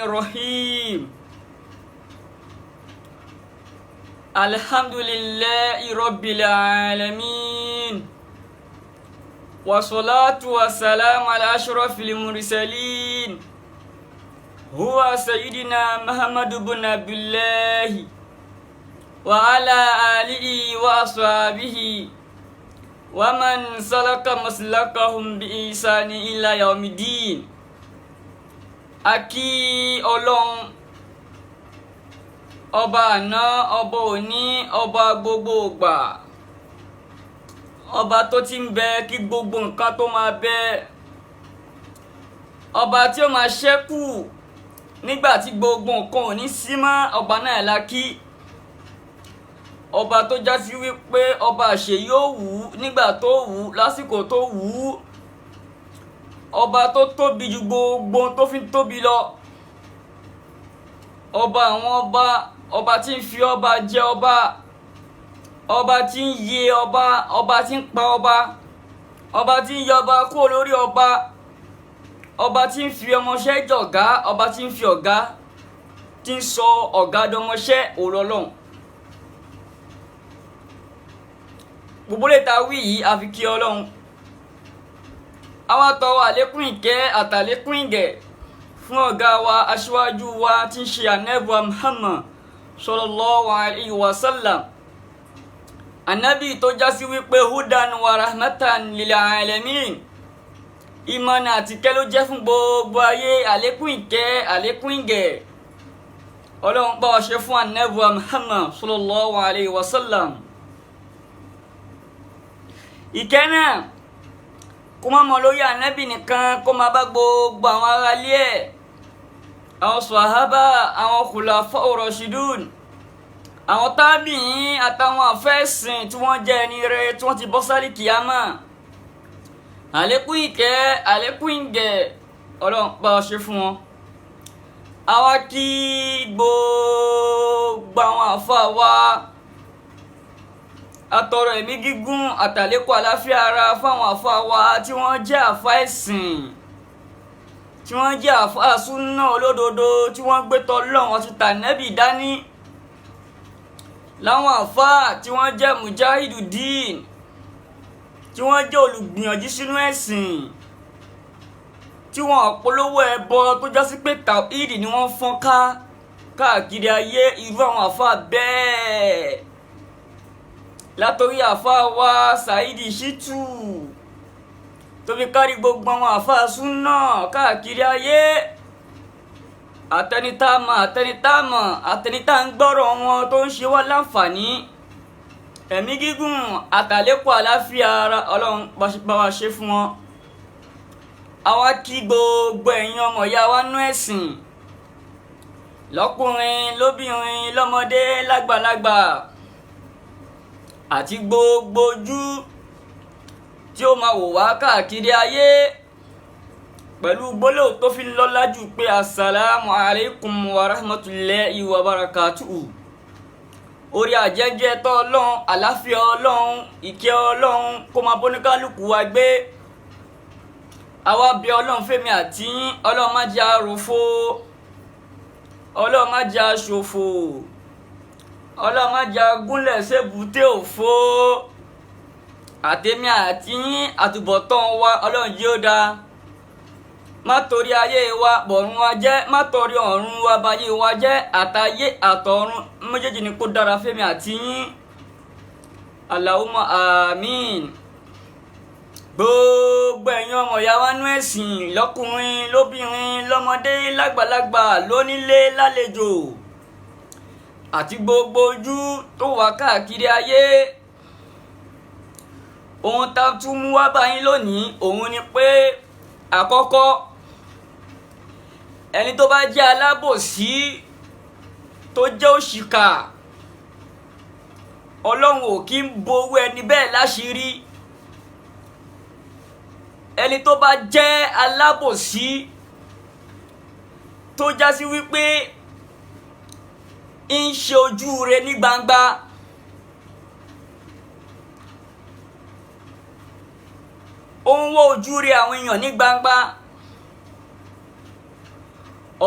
الرحيم الحمد لله رب العالمين والصلاة والسلام على أشرف المرسلين هو سيدنا محمد بن عبد الله وعلى آله وأصحابه ومن سلك مسلكهم بإحسان إلى يوم الدين. A kí Ọlọ́run, ọba àná, ọba òní, ọba gbogbo ìgbà, ọba tó ti ń bẹ kí gbogbo nǹkan tó máa bẹ, ọba tí ó máa ṣẹ́kù nígbà tí gbogbo nǹkan ò ní sí mọ́, ọba náà la kí. Ọba tó já sí wípé ọba àṣẹ yóò wù ú nígbà tó wù ú, lásìkò tó wù ú, ọba tó tóbi ju gbogbo tó fi ń tóbi lọ, ọba àwọn ọba, ọba tí ń fi ọba jẹ ọba, ọba tí ń yé ọba, ọba tí ń pa ọba, ọba tí ń yọba kúrò lórí ọba, ọba tí ń fi ọmọṣẹ́ jọ̀gá, ọba tí ń fi ọ̀gá tí ń sọ ọ̀gá dọmọṣẹ́ òrọ̀lọ́hùn. Gbogbo lè ta wí yìí, àfi kí Ọlọ́run. Àwa tọrọ àlékún ìkẹ́ àtàlékún ìgẹ̀ fún ọ̀gá wa, aṣíwájú wa tí ń ṣe Ànábì Muhammad sallallahu alayhi wa sallam, Ànábì tó já sí wípé hudan wa rahmatan lil alamin, ìmọ̀nà àtìkẹ́ ló jẹ́ fún gbogbo ayé. Àlékún ìkẹ́, àlékún ìgẹ̀, Ọlọ́run bá wa ṣe fún Ànábì Muhammad sallallahu alayhi wa sallam. Ìkẹ́ náà kó má mọ lórí Ànábì nìkan, kó má bá gbogbo àwọn ará ilé ẹ̀, àwọn sàhábà, àwọn khulafa'u rashidun, àwọn tábìín àtàwọn àfẹ́sìn tí wọ́n jẹ́ ẹni rere tí wọ́n ti bọ́ sálì kìámà. Àlékún ìkẹ́, àlékún ìgẹ̀, Ọlọ́run bá wa ṣe fún wọn. Àwa kí gbogbo àwọn àfa wa, atọrọ ẹ̀mí gígùn àtàlékún àláfíà ara fáwọn àfa wa tí wọ́n jẹ́ àfa ẹ̀sìn, tí wọ́n jẹ́ àfa súnà olódodo, tí wọ́n gbé tọlọ́run àti tànẹ́bì dání, láwọn àfa tí wọ́n jẹ́ mujahideen, tí wọ́n jẹ́ olùgbìyànjú sínú ẹ̀sìn, tí wọ́n polówó ẹbọ tó jásí pé tàwíìdì ni wọ́n fọ́n ká káàkiri ayé. Irú àwọn àfa bẹ́ẹ̀, látòrí àfa wa Saidi Shittu tó fi kárí gbogbo àwọn àfa súnà káàkiri ayé, àtẹnitámọ̀ àtẹnitámọ̀ àtẹnitá ń gbọ́rọ̀ wọn tó ń ṣe wá láǹfààní, ẹ̀mí gígùn àtàlékún àláfíà ara, Ọlọ́run bá wa ṣe fún wọn. Àwa kí gbogbo ẹ̀yin ọmọ ìyá wa nú ẹ̀sìn, lọ́kùnrin lóbìnrin, lọ́mọdé lágbàlagbà, àti gbogbo ojú tí ó máa wò wá káàkiri ayé, pẹ̀lú gbólóhùn tó fi lọ́lá jù pé assalamu alaikum wa rahmatulahi wa barakatuhu. Orí àjẹjẹ tọ́ Ọlọ́run, àláfíà Ọlọ́run, ìkẹ́ Ọlọ́run kó máa bóníkálùkù wa gbé. Àwa bí Ọlọ́run fẹ́mi àti yín, Ọlọ́run má jẹ́ àròfo, Ọlọ́run má jẹ́ àṣòfò, Ọlọ́run má jẹ́ agúnlẹ̀ sébùté òfo. Àtẹ̀mí àti yín, àtúbọ̀tán wa, Ọlọ́run jí ó dáa. Má torí ayé wa bọ̀run wa jẹ́, má torí ọ̀run wa bayé wa jẹ́, àtayé àtọ̀run méjèèjì ni kó dára fẹ́mi àti yín. Allahumma àmín. Gbogbo ẹ̀yin ọmọ ìyá wa nú ẹ̀sìn, lọ́kùnrin lóbìnrin, lọ́mọdé lágbàlagbà, lónílé lálejò, àti gbogbo ojú tó wà káàkiri ayé, ohun tá a tún mú wá báyìí lónìí òun ni pé, àkọ́kọ́, ẹni tó bá jẹ́ alábòsí, tó jẹ́ òṣìkà, Ọlọ́run ò kí ń ború ẹni bẹ́ẹ̀ láṣìírí. Ẹni tó bá jẹ́ alábòsí, tó já sí wípé ń ṣe ojú rẹ̀ ní gbangba, ó ń wọ́ ojú rẹ̀ àwọn èèyàn ní gbangba,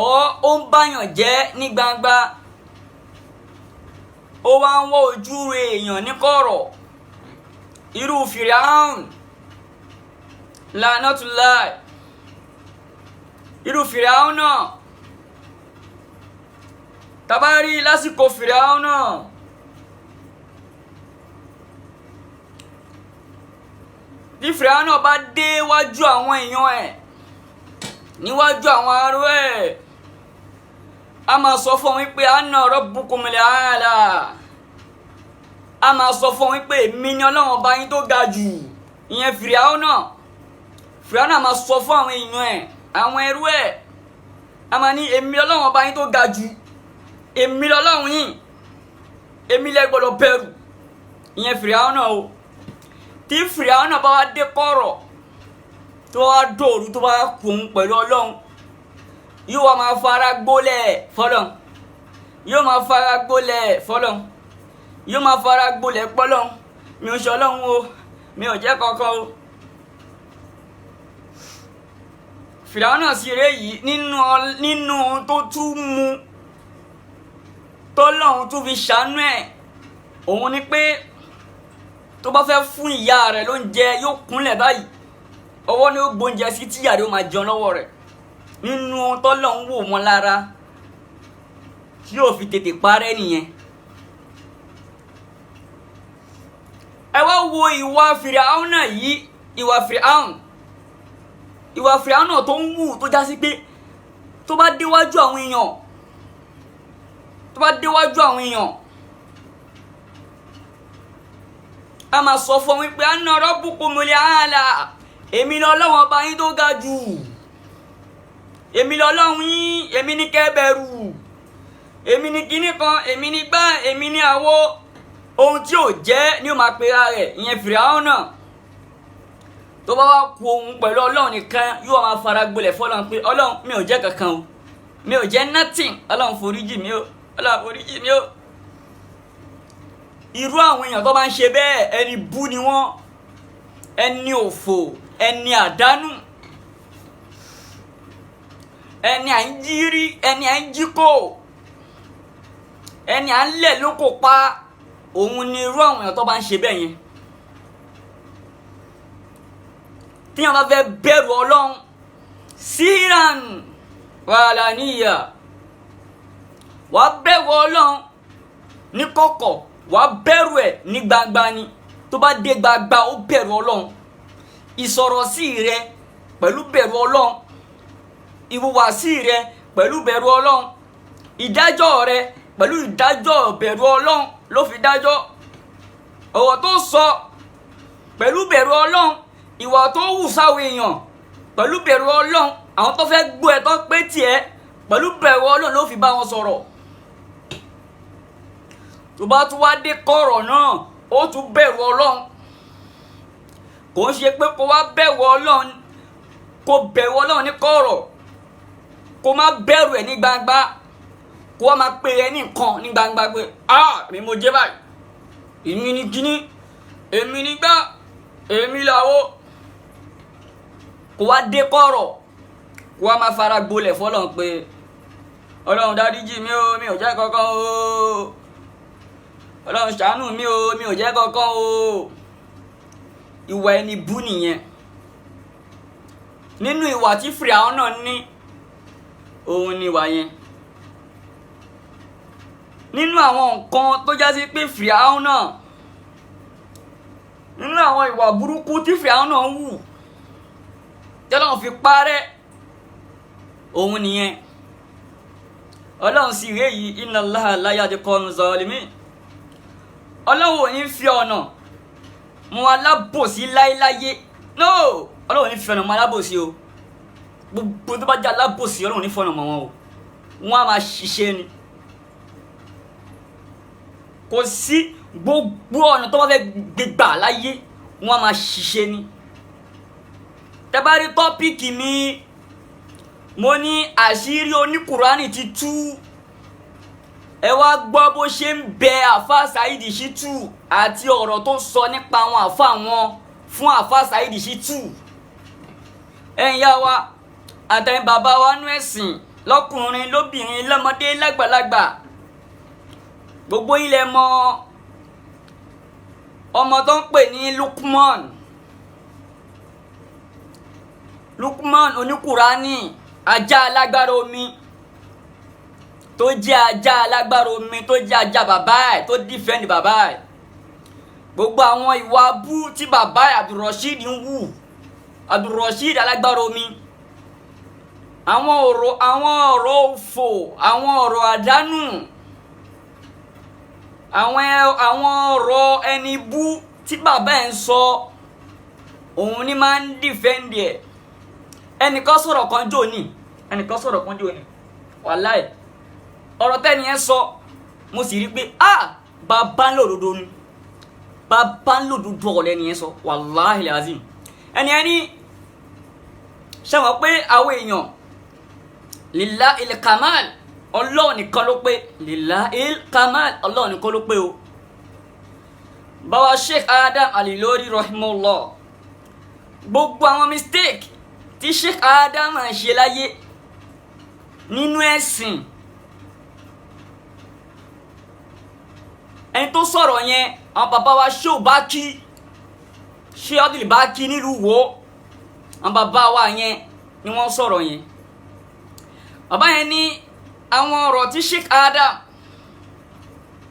Ó ń báyàn jẹ́ ní gbangba, ó wá ń wọ́ ojú rẹ̀ èèyàn ní kọ̀rọ̀. Irú Fìràhùn lànàtúláì, irú Fìràhùn náà tabari lásìkò Fìràhùn náà, bí Fìràhùn náà bá dé wájú àwọn èèyàn ẹ̀, níwájú àwọn arú ẹ̀, a máa sọ fún wọn wípé anna rabbukumul aala, a máa sọ fún wọn wípé èmi ni Ọlọ́run ọba yín tó ga jù. Ìyẹn Fìràhùn náà. Fìràhùn náà máa sọ fún àwọn èèyàn ẹ̀, àwọn ẹrú ẹ̀, a máa ní èmi Ọlọ́run ọba yín tó ga jù, èmi lọ́lọ́run yín, èmi lẹ gbọ́dọ̀ bẹ̀rù. Ìyẹn Fìràhùn náà o. Tí Fìràhùn náà bá wá dé kọ̀rọ̀, tó wá dòru, tó bá kùn pẹ̀lú Ọlọ́run, yóò wá máa fara gbólẹ̀ fọlọ́n, yóò máa fara gbólẹ̀ fọlọ́n, yóò máa fara gbólẹ̀ pọ́lọ́n. Mi ò ṣe Ọlọ́run o, mi ò jẹ́ kankan o. Fìràhùn náà sì rèé yìí nínú tó tún mú tọ́lọ́run tún fi ṣàánú ẹ̀, òun ni pé tó bá fẹ́ fún ìyá rẹ̀ lóúnjẹ, yóò kúnlẹ̀ báyìí, ọwọ́ ni ó gbóúnjẹ sí tíyà rẹ̀ ó máa jẹun lọ́wọ́ rẹ̀. Nínú tọ́lọ́run wò wọ́n lára tí yóò fi tètè parẹ́ nìyẹn. Ẹ wá wo ìwà Fìràhùn náà yìí, ìwà Fìràhùn, ìwà Fìràhùn náà tó ń wù, tó já sí pé tó bá déwájú àwọn èèyàn, tó bá déwájú àwọn èèyàn, a máa sọ fún wọn wípé anna rabbukumul aala, èmi lọ́lọ́run ọba yín tó ga jù, èmi lọ́lọ́run yín, èmi ní kẹ́ bẹ̀rù, èmi ní kinní kan, èmi ní gbá, èmi ní àwo. Ohun tí ò jẹ́ ni ó máa pera rẹ̀. Ìyẹn Fìràhùn náà. Tó bá wá ku ohun pẹ̀lú Ọlọ́run nìkan, yóò máa fara gbolẹ̀ fọlọ́run pé Ọlọ́run mi ò jẹ́ kankan o, mi ò jẹ́ nothing, Ọlọ́run foríjì mi o, Ọlọ́run foríjì mi o. Irú àwọn èèyàn tó bá ń ṣe bẹ́ẹ̀, ẹni bú ni wọ́n, ẹni òfò, ẹni àdánù, ẹni à ń jí rí, ẹni à ń jí kò, ẹni à ń lẹ̀ lóko pa, òun ni irú àwọn èèyàn tó bá ń ṣe bẹ́ẹ̀ yẹn. Tíyàn bá fẹ́ bẹ̀rù Ọlọ́run, síran wàhálà níyà, wàá bẹ̀rù Ọlọ́run ní kọ̀kọ̀, wàá bẹ̀rù ẹ̀ ní gbangba ni. Tó bá dé gbangba, ó bẹ̀rù Ọlọ́run. Ìsọ̀rọ̀sí rẹ pẹ̀lú bẹ̀rù Ọlọ́run, ìhùwàsí rẹ pẹ̀lú bẹ̀rù Ọlọ́run, ìdájọ́ rẹ pẹ̀lú ìdájọ́ bẹ̀rù Ọlọ́run ló fi dájọ́. Ọ̀rọ̀ tó sọ pẹ̀lú bẹ̀rù Ọlọ́run, ìwà tó wù sáwọn èèyàn pẹ̀lú bẹ̀rù Ọlọ́run, àwọn tó fẹ́ gbọ́ ẹ tó pé tiẹ̀ pẹ̀lú bẹ̀rù Ọlọ́run ló fi bá wọn sọ̀rọ̀. Tó bá tún wá dé kọ̀rọ̀ náà, ó tún bẹ̀rù Ọlọ́run. Kò ń ṣe pé kó wá bẹ̀rù Ọlọ́run, kó bẹ̀rù Ọlọ́run ní kọ̀rọ̀, kó má bẹ̀rù ẹ̀ ní gbangba, kó wá máa pe ẹ ní nǹkan ní gbangba pé ah mi mo jẹ́ báyìí, èmi ni kíní, èmi ni gbá, èmi làwọ̀. Kó wá dé kọ̀rọ̀, kó wá máa fara gbolẹ̀ fọlọ́run pé Ọlọ́run dáríjì mi o, mi ò jẹ́ kankan o, Ọlọ́run ṣàánú mi o, mi ò jẹ́ kankan o. Ìwà ẹni bú nìyẹn. Nínú ìwà tí Fìràhùn náà ní, òun ni ìwà yẹn. Nínú àwọn nǹkan tó já sí pé Fìràhùn náà, nínú àwọn ìwà burúkú tí Fìràhùn náà ń wù tí Ọlọ́run fi parẹ́, òun nìyẹn. Ọlọ́run sì rèé yìí, inna Allaha la yahdi qawma zalimin. Ọlọ́run ò ní fi ọ̀nà mọ alábòsí láéláyé. No, Ọlọ́run ò ní fi ọ̀nà mọ alábòsí o. Gbogbo tó bá jẹ́ alábòsí, Ọlọ́run ò ní fọ̀nà mọ́ wọn o. Wọ́n á máa ṣiṣẹ́ ni. Kò sí gbogbo ọ̀nà tó bá fẹ́ gbégbà láyé, wọ́n á máa ṣiṣẹ́ ni. Tẹ́ bá rí tọ́pìkì mi, mo ní àṣírí oníkùránì ti tú. Ẹ wá gbọ́ bó ṣe ń bẹ àfa Saheed Shittu àti ọ̀rọ̀ tó sọ nípa àwọn àfa wọn fún àfa Saheed Shittu. Ẹ̀yin yá wa àtẹ̀yin bàbá wa nú ẹ̀sìn, Lọ́kùnrin, lóbìnrin, lọ́mọdé, lágbàlagbà, gbogbo ilẹ̀ mọ̀ ọmọ tó ń pè ní Lukman. Lukman oníkùránì, ajá alágbára omi, tó jẹ́ ajá alágbára omi, tó jẹ́ ajá bàbá ẹ̀, tó dífẹ́ǹdì bàbá ẹ̀. Gbogbo àwọn ìwà abú tí bàbá ẹ̀ Abdulrasheed ń wù, Abdulrasheed alágbára omi, àwọn ọ̀rọ̀ òfò, àwọn ọ̀rọ̀ àdánù, àwọn ọ̀rọ̀ ẹni bú tí bàbá ẹ̀ ń sọ, òun ni máa ń dífẹ́ǹdì ẹ̀. Ẹnìkan sọ̀rọ̀ kan jò ní, wàláì ọ̀rọ̀ tẹ́ni ẹ sọ, mo sì rí pé bàbá ń lòdodo ni, bàbá ń lòdodo ọ̀rọ̀ lẹ́ni ẹ sọ, wàláhì azim. Ẹni ẹni ṣe wọ́n pé àwọn èèyàn lillahil kamal, Ọlọ́run nìkan ló pé, lillahil kamal, Ọlọ́run nìkan ló pé o. Bàbá Sheikh Adam Al-Ilory rahimahullah, gbogbo àwọn mistake tí Sheikh Adam ṣe láyé nínú ẹ̀sìn, ẹni tó sọ̀rọ̀ yẹn, àwọn bàbá wa ṣé ò bá kí, ṣé ọdún bá kí nílùú wo, àwọn bàbá wa yẹn ni wọ́n sọ̀rọ̀ yẹn. Bàbá yẹn ní àwọn ọ̀rọ̀ tí Sheikh Adam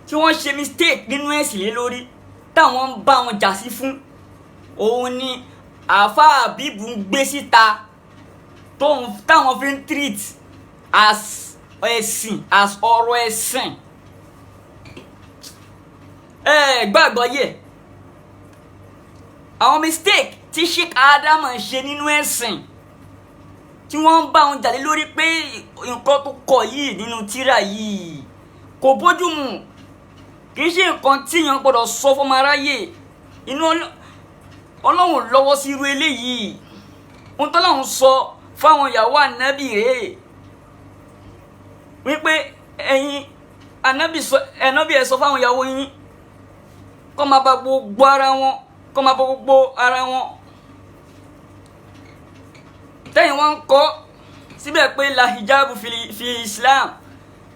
tí wọ́n ṣe mistake nínú ẹ̀sìn lé lórí, táwọn ń bá wọn jà sí fún, òun ni àáfàá Habeeb ń gbé síta, táwọn fi ń treat as ẹ̀sìn, as ọ̀rọ̀ ẹ̀sìn. Ẹ gbàgbọ́ yẹ àwọn mistake tí Sheikh Adam ṣe nínú ẹ̀sìn, tí wọ́n ń bá wọn jà lé lórí pé nǹkan tó kọ yìí nínú tírà yìí kò bójú mu, kì í ṣe nǹkan tí èèyàn gbọ́dọ̀ sọ fọmọ aráyé. Inú Ọlọ́run lọ́wọ́ sí irú eléyìí. Ohun tọ́lọ́run sọ fáwọn ìyàwó ànábì rèé wípé ẹ̀yin ànábì ẹ̀ sọ fáwọn ìyàwó yín kọ́ máa bá gbogbo ara wọn, kọ́ máa bá gbogbo ara wọn. Tẹ́yìn wọn ń kọ́ síbẹ̀ pé la hijabu fi Islam,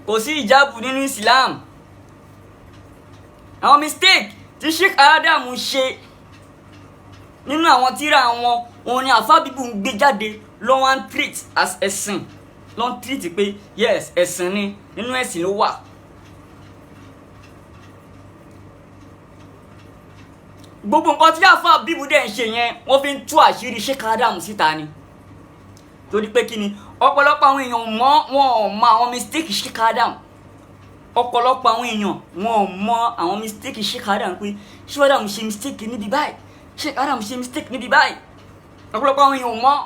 kò sí hijabu nínú Islam. Àwọn mistake tí Sheikh Adam ṣe nínú àwọn tírà wọn, òun ni àáfàá Habeeb ń gbé jáde lọ́wọ́ ń treat as ẹ̀sìn, ló ń treat pé yes ẹ̀sìn ni, nínú ẹ̀sìn ló wà. Gbogbo nǹkan tí àáfàá Habeeb dẹ̀ ń ṣe yẹn, wọ́n fi ń tú àṣírí Sheikh Adam síta ni. Torí pé kí ni, ọ̀pọ̀lọpọ̀ àwọn èèyàn mọ̀, wọn ò mọ àwọn mistake Sheikh Adam. Ọ̀pọ̀lọpọ̀ àwọn èèyàn wọn ò mọ àwọn mistake Sheikh Adam, pé Sheikh Adam ṣe mistake níbi báyìí, Sheikh Adam ṣe mistake níbi báyìí. Ọ̀pọ̀lọpọ̀ àwọn èèyàn mọ̀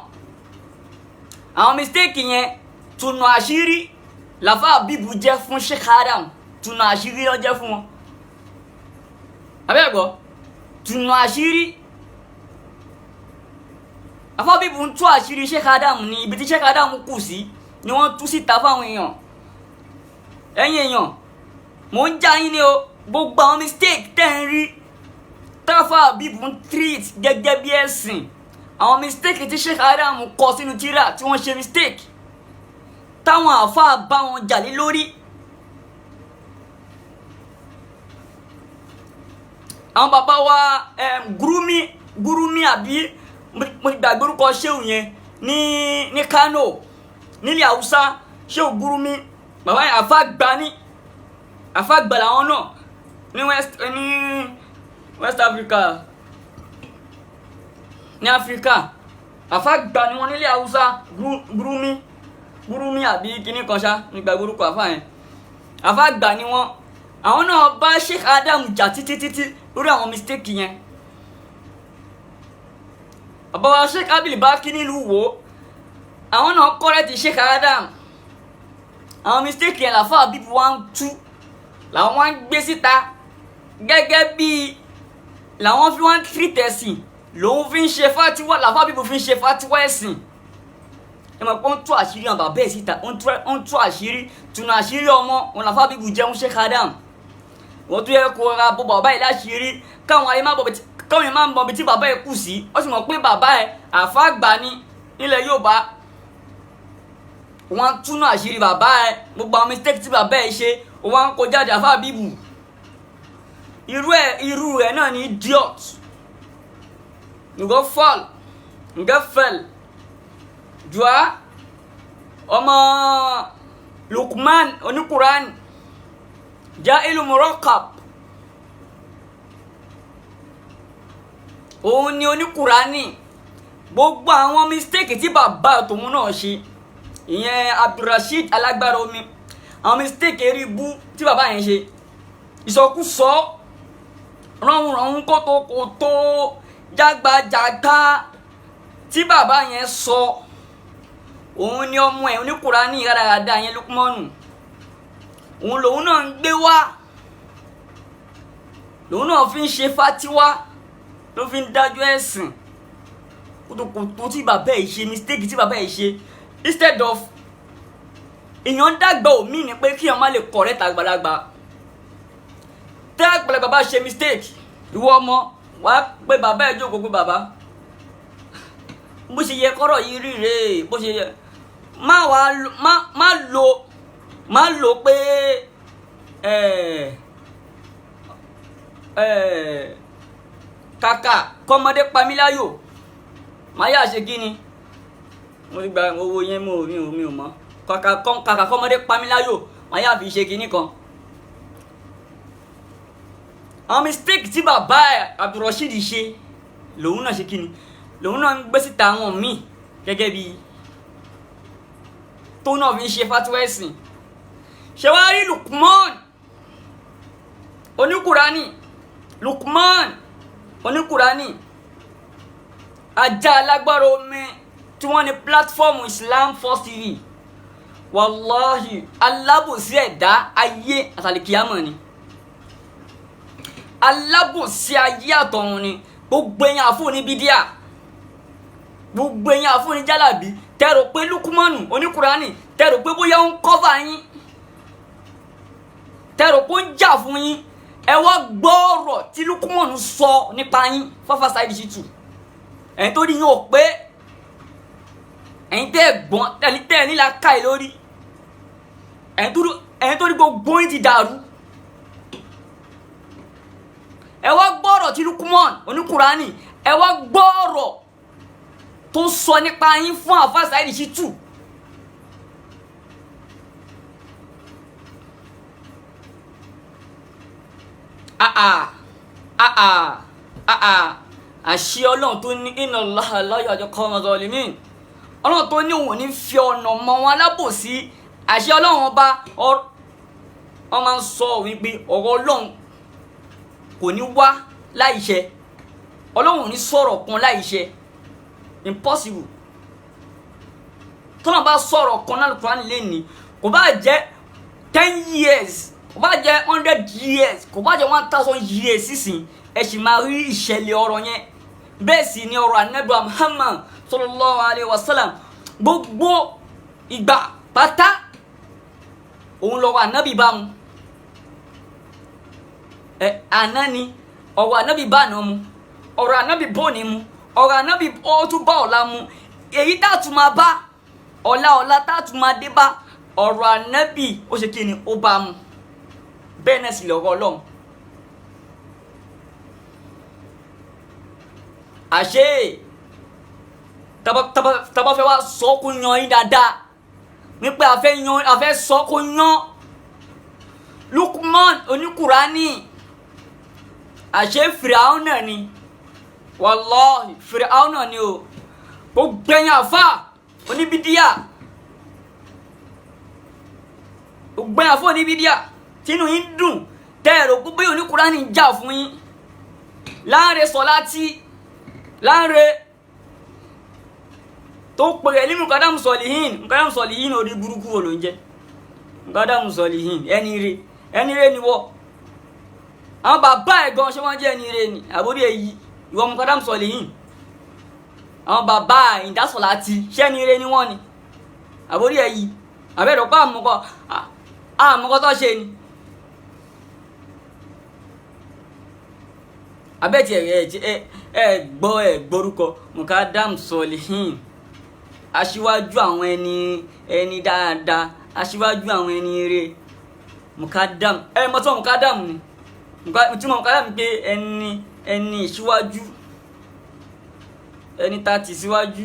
àwọn mistake yẹn. Tùnú àṣírí làfáà Habeeb jẹ́ fún Sheikh Adam, tùnú àṣírí ló jẹ́ fún wọn. Abẹ́ẹ̀gbọ́, tùnú àṣírí àfáà Habeeb ń tú àṣírí Sheikh Adam ní ibi tí Sheikh Adam kù sí ni wọ́n tú síta fáwọn èèyàn. Ẹ̀yin èèyàn, mò ń já yín ní o, gbogbo àwọn mistake tẹ́ ń rí táfáà Habeeb ń treat gẹ́gẹ́ bí ẹ̀sìn, àwọn mistake tí Sheikh Adam kọ sínú tírà tí wọ́n ṣe mistake, táwọn àáfàá bá wọn jà lé lórí. Àwọn bàbá wa Gurumi àbí mo ti gbàgbé orúkọ ṣéwù yẹn ní Kano nílẹ̀ Haúsá, ṣéwù Gurumi, bàbá yẹn àáfàá gbà ní, àáfàá gbà làwọn náà ní West Africa, ní Africa, àáfàá gbà ní wọn nílẹ̀ Haúsá. Gurumi àbí kíní kan ṣá, nígbà orúkọ àáfàá yẹn, àáfàá gbà ní wọn. Àwọn náà bá Sheikh Adam jà títí títí lórí àwọn mistake yẹn. Bàbá wa Sheikh Abdul Baki nílùú Ìwó, àwọn náà correct Sheikh Adam. Àwọn mistake yẹn làfáà Habeeb wá ń tú, làwọn wá ń gbé síta gẹ́gẹ́ bí làwọn fi wá ń treat ẹ̀sìn, lòun fi ń ṣe fatiwa, làfáà Habeeb fi ń ṣe fatiwa ẹ̀sìn. Ẹ mọ̀ pé ó ń tú àṣírí àwọn bàbá ẹ̀ síta, ó ń tú àṣírí, tùnú àṣírí ọmọ òun làfáà Habeeb jẹun Sheikh Adam. Wọ́n tún yẹ kó ra bó bàbá yìí láṣìírí, káwọn ayé má bọ̀, káwọn yẹn má mọ ibi tí bàbá ẹ̀ kù sí. Ó sì mọ̀ pé bàbá ẹ̀ àáfàá àgbà ni nílẹ̀ Yorùbá. Wọ́n á túnú àṣírí bàbá ẹ, gbogbo àwọn mistake tí bàbá ẹ ṣe, wọ́n á kó jáde. Àfa bíbù, irú ẹ, irú ẹ náà ní idiot. You go fall, you get fell. Jua ọmọ Lukman oníkùránì Jailu Murakkab, òun ni oníkùránì. Gbogbo àwọn mistake tí bàbá tòun náà ṣe, ìyẹn Abdulrasheed alágbára omi, àwọn mistake eré ibú tí bàbá yẹn ṣe, ìsọkúsọ, ránhùnránhùn, kótókótó, jágbajàgba tí bàbá yẹn sọ, òun ni ọmọ ẹ̀ oníkùránì rádaràda yẹn Lukmanu, òun lòun náà ń gbé wá, lòun náà fi ń ṣe fatiwa, ló fi ń dájọ́ ẹ̀sìn. Kótókótó tí bàbá ẹ̀ ṣe, mistake tí bàbá ẹ̀ ṣe, instead of èèyàn dàgbà òmí ni pé kí èèyàn má lè correct àgbàlagbà. Tẹ́ àgbàlagbà bá ṣe mistake, ìwọ ọmọ wàá pé bàbá ẹ̀ jókòó pé bàbá, bó ṣe yẹ kọ́rọ̀ yìí rí rèé, bó ṣe yẹ. Má wàá má má lo má lo pé ẹ ẹ kàkà kọ́mọdé pamíláyò má yà ṣe kí ni mo ti gba owó yẹn, mo mi ò mi ò mọ̀. Kàkà kọ́mọdé pamíláyò, má yà fi ṣe kinní kan. Àwọn mistake tí bàbá ẹ Abdulrasheed ṣe, lòun náà ṣe kíni, lòun náà ń gbé síta àwọn míì gẹ́gẹ́ bí tó náà fi ń ṣe fatiwa ẹ̀sìn. Ṣe wá rí Lukman oníkùránì, Lukman oníkùránì, ajá alágbára omi tí wọ́n ní platform Islam First TV, wàláhì alábòsí ẹ̀dá ayé àtàlìkíyàmọ̀ ni, alábòsí ayé àtọ̀run ni. Gbogbo ẹ̀yin àfọ̀ ní bídíà, gbogbo ẹ̀yin àfọ̀ ní jálàbí, tẹ̀rò pé Lukumanu oníkùránì, tẹ̀rò pé bóyá ó ń cover yín, tẹ̀rò pé ó ń jà fún yín, ẹ wá gbọ́ ọ̀rọ̀ tí Lukumanu sọ nípa yín. Fáfá Saheed Shittu, ẹ̀yin tó ní yín ò pé, ẹ̀yin tẹ́ ẹ̀ gbọ́n, ẹ̀yin tẹ́ ẹ̀ nílà káì lórí, ẹ̀yin tó ní gbogbo yín ti dàrú, ẹ wá gbọ́ ọ̀rọ̀ tí Lukman oníkùránì, ẹ wá gbọ́ ọ̀rọ̀ tó sọ nípa yín fún Àfáà Saheed Shittu. Àṣì Ọlọ́run tó ní inna Allaha la yahdi qawma zalimin, Ọlọ́run tó ní òun ní fi ọ̀nà mọ́ wọn alábòsí. Àṣì Ọlọ́run ọba wọ́n máa ń sọ wípé ọ̀rọ̀ Ọlọ́run kò ní wá láìṣẹ, Ọlọ́run ò ní sọ̀rọ̀ kan láìṣẹ, impossible. Tọ́nà bá sọ̀rọ̀ kan náà Al-Qur'an lè ní, kò bá jẹ́ 10 years, kò bá jẹ́ 100 years, kò bá jẹ́ 1000 years sísìn, ẹ sì máa rí ìṣẹ̀lẹ̀ ọ̀rọ̀ yẹn. Bẹ́ẹ̀ sì ni ọ̀rọ̀ Ànábì Muhammad sallallahu alayhi wa sallam, gbogbo ìgbà pátá òun lọ́wọ́ Ànábì bá mu. Ẹ àná ni ọ̀rọ̀ Ànábì bá àná mu, ọ̀rọ̀ Ànábì bò ní mu, ọ̀rọ̀ Ànábì ó tún bá ọ̀la mu, èyí tá a tún máa bá ọ̀la, ọ̀la tá a tún máa dé bá ọ̀rọ̀ Ànábì, ó ṣe kí ni, ó bá mu. Bẹ́ẹ̀ náà sì lọ̀rọ̀ Ọlọ́run. Àṣé tàbá fẹ́ wá sọ kó yan yín dáadáa wípé a fẹ́ yan, a fẹ́ sọ kó yan Lukman oníkùránì, àṣé Fìràwọ́nà ni, wàláhì Fìràwọ́nà ni o. Gbogbo ẹ̀yin àfà oníbídíà, gbogbo ẹ̀yin àfà oníbídíà tínú yín dùn tẹ́ ẹ̀rọ gbogbo oníkùránì ń jà fún yín, Láńre Sọláàtì, Láńre tó pèrè ní Mukadamu Sọlihin, Mukadamu Sọlihin orí burúkú wo ló ń jẹ Mukadamu Sọlihin? Ẹni re, ẹni re ni wọ. Àwọn bàbá ẹ̀ gan ṣé wọ́n jẹ́ ẹni re ni àbórí èyí ìwọ Mukadamu Sọlihin? Àwọn bàbá Ìdásọ̀láti ṣé ẹni re ni wọ́n ni àbórí èyí? Àbẹ̀rẹ̀ pa àmọ́kọ́ àmọ́kọ́ tó ṣe ni abẹ́tì ẹ̀ ẹ̀ gbọ́ ẹ̀ gbórúkọ Mukadamu Sọlihin. Aṣíwájú àwọn ẹni ẹni dáadáa, aṣíwájú àwọn ẹni ire, mukadam. Ẹ mọ̀ tí wọn mukadam ni tí wọn mukadam pé ẹni ẹni ìṣíwájú, ẹni tá ti síwájú,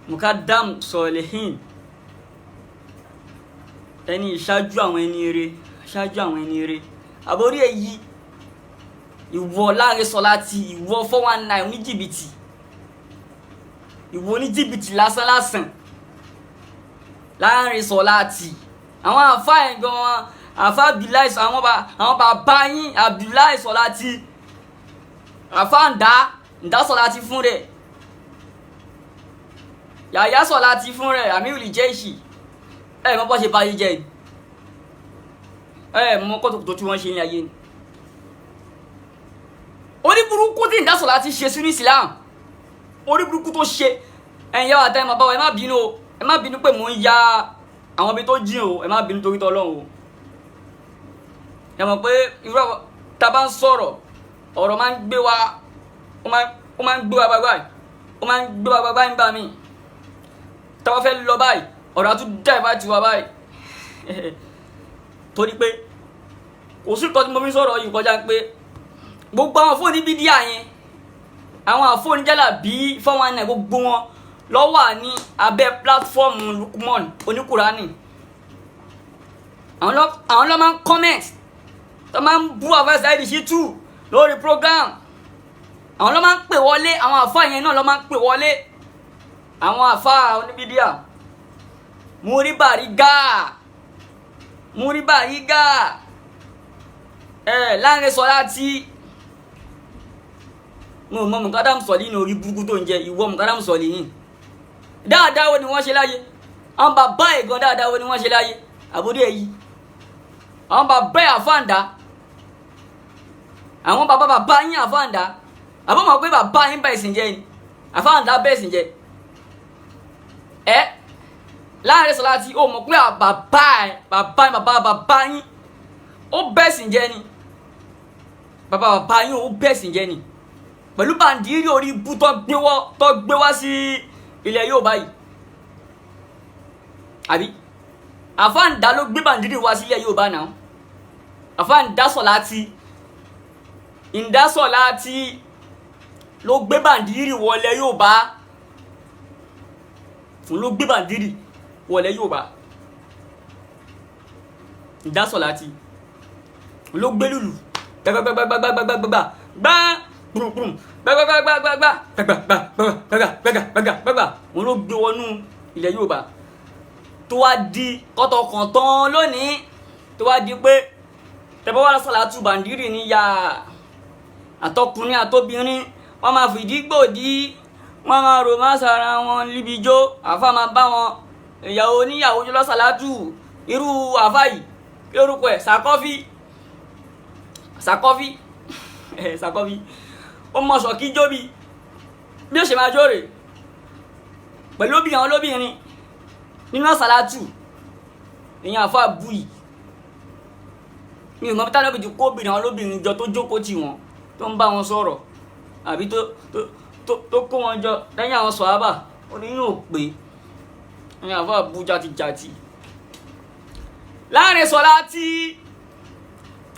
mukadam sọlihin, ẹni ìṣáájú àwọn ẹni ire, ṣáájú àwọn ẹni ire. Àbórí èyí ìwọ Láre Sọláàtì, ìwọ 419 oníjìbìtì, ìwọ oníjìbìtì lásán lásán Láre Sọláàtì. Àwọn àfa ẹ̀ gan, àfa Abdullahi, àwọn bàbá yín Abdullahi Sọláàtì, àfa ǹdá ǹdá Sọláàtì fún rẹ̀, Yàyà Sọláàtì fún rẹ̀, Amirul Jaishi. Ẹ mọ bọ́ ṣe báyé jẹ́ ni, ẹ mọ kọ́tòkòtò tí wọ́n ṣe ní ayé ni. Oníburúkú tí ǹdá Sọláàtì ṣe sínú Islam, oníburúkú tó ṣe. Ẹ̀yin yàrá àtàwọn bàbá wa, ẹ má bínú o, ẹ má bínú pé mò ń ya àwọn ibi tó jìn o, ẹ má bínú torí t'Ọlọ́run o. Ẹ mọ̀ pé irú àwọn tá a bá ń sọ̀rọ̀, ọ̀rọ̀ máa ń gbé wa, ó máa ń gbé wa báyìí, ó máa ń gbé wa báyìí nígbà míì. Tá a bá fẹ́ lọ báyìí, ọ̀rọ̀ á tún dá ìbá tiwa báyìí, torí pé kò sí nǹkan tí mo fi sọ̀rọ̀ yìí kọjá pé gbogbo àwọn fóònù bídíà yẹn, àwọn àfóònù jálà bíi 419, gbogbo wọn ló wà ní abẹ́ platform Lukman oníkùránì. Àwọn ló máa ń comment, tó máa ń bú àfẹ́ Saheed Shittu lórí program. Àwọn ló máa ń pè wọlé, àwọn àfa yẹn náà ló máa ń pè wọlé, àwọn àfa oníbídíà. Múrí Bàrígà, Múrí Bàrígà, ẹ Láre Sọláàtì, mo mọ Mukadam Sọlí ní orí burúkú tó ń jẹ. Ìwọ Mukadam Sọlí yìí, dáadáa wo ni wọ́n ṣe láyé? Àwọn bàbá ẹ̀ gan, dáadáa wo ni wọ́n ṣe láyé? Àbúrò ẹ̀ yìí, àwọn bàbá ẹ̀ àfáàǹdá, àwọn bàbá bàbá yín àfáàǹdá, àbọ̀ mọ̀ pé bàbá yín bá ẹ̀sìn jẹ́ ni, àfáàǹdá bá ẹ̀sìn jẹ́. Ẹ Láre Sọláàtì, ó mọ̀ pé bàbá ẹ̀, bàbá yín, bàbá bàbá yín ó bẹ̀sìn jẹ́ ni, bàbá bàbá yín ó bẹ̀sìn jẹ́ ni pẹ̀lú bàǹdírí orí ibú tó gbé wá sí ilẹ̀ Yorùbá yìí, àbí? Àfáàǹdá ló gbé bàǹdírí wá sí ilẹ̀ Yorùbá náà. Àfáàǹdá Sọláàtì, ìǹdá Sọláàtì ló gbé bàǹdírí wọlé Yorùbá, fún ló gbé bàǹdírí wọlé Yorùbá. Ìǹdá Sọláàtì ló gbé lùlù gbàgbàgbàgbàgbàgbàgbà gbà gbùrùgbùrù gbàgbàgbàgbàgbà gbàgbàgbàgbàgbàgbàgbà gbàgbà, wọn ló gbé wọnú ilẹ̀ Yorùbá tó wá di kọ́tọ̀kọ̀tàn lónìí, tó wá di pé tẹ́bọ́ wà sàlátù, bàǹdírì ní ya, àtọkùnrin àtobìnrin wọ́n máa fìdí gbòdì, wọ́n máa rò má sara wọn níbi ijó. Àfa máa bá wọn ìyàwó oníyàwó jọ lọ́sàlátù. Irú àfa yìí, kí lórúkọ ẹ̀? Sàkọ́fí, Sàkọ́fí, Sàkọ́fí, ó mọ sọ̀kí jó bí bí ó ṣe máa jó rè pẹ̀lú obìnrin, àwọn olóbìnrin nínú àsàlátù. Ìyẹn àfa bù yìí, mi ò mọ bí táwọn òbí ti kó obìnrin, àwọn olóbìnrin jọ, tó jókòó tì wọ́n, tó ń bá wọn sọ̀rọ̀, àbí tó kó wọn jọ lẹ́yìn àwọn sọ̀hábà. Ó ní yóò pé ìyẹn àfa bú jàtijàti. Láre Sọláàtì,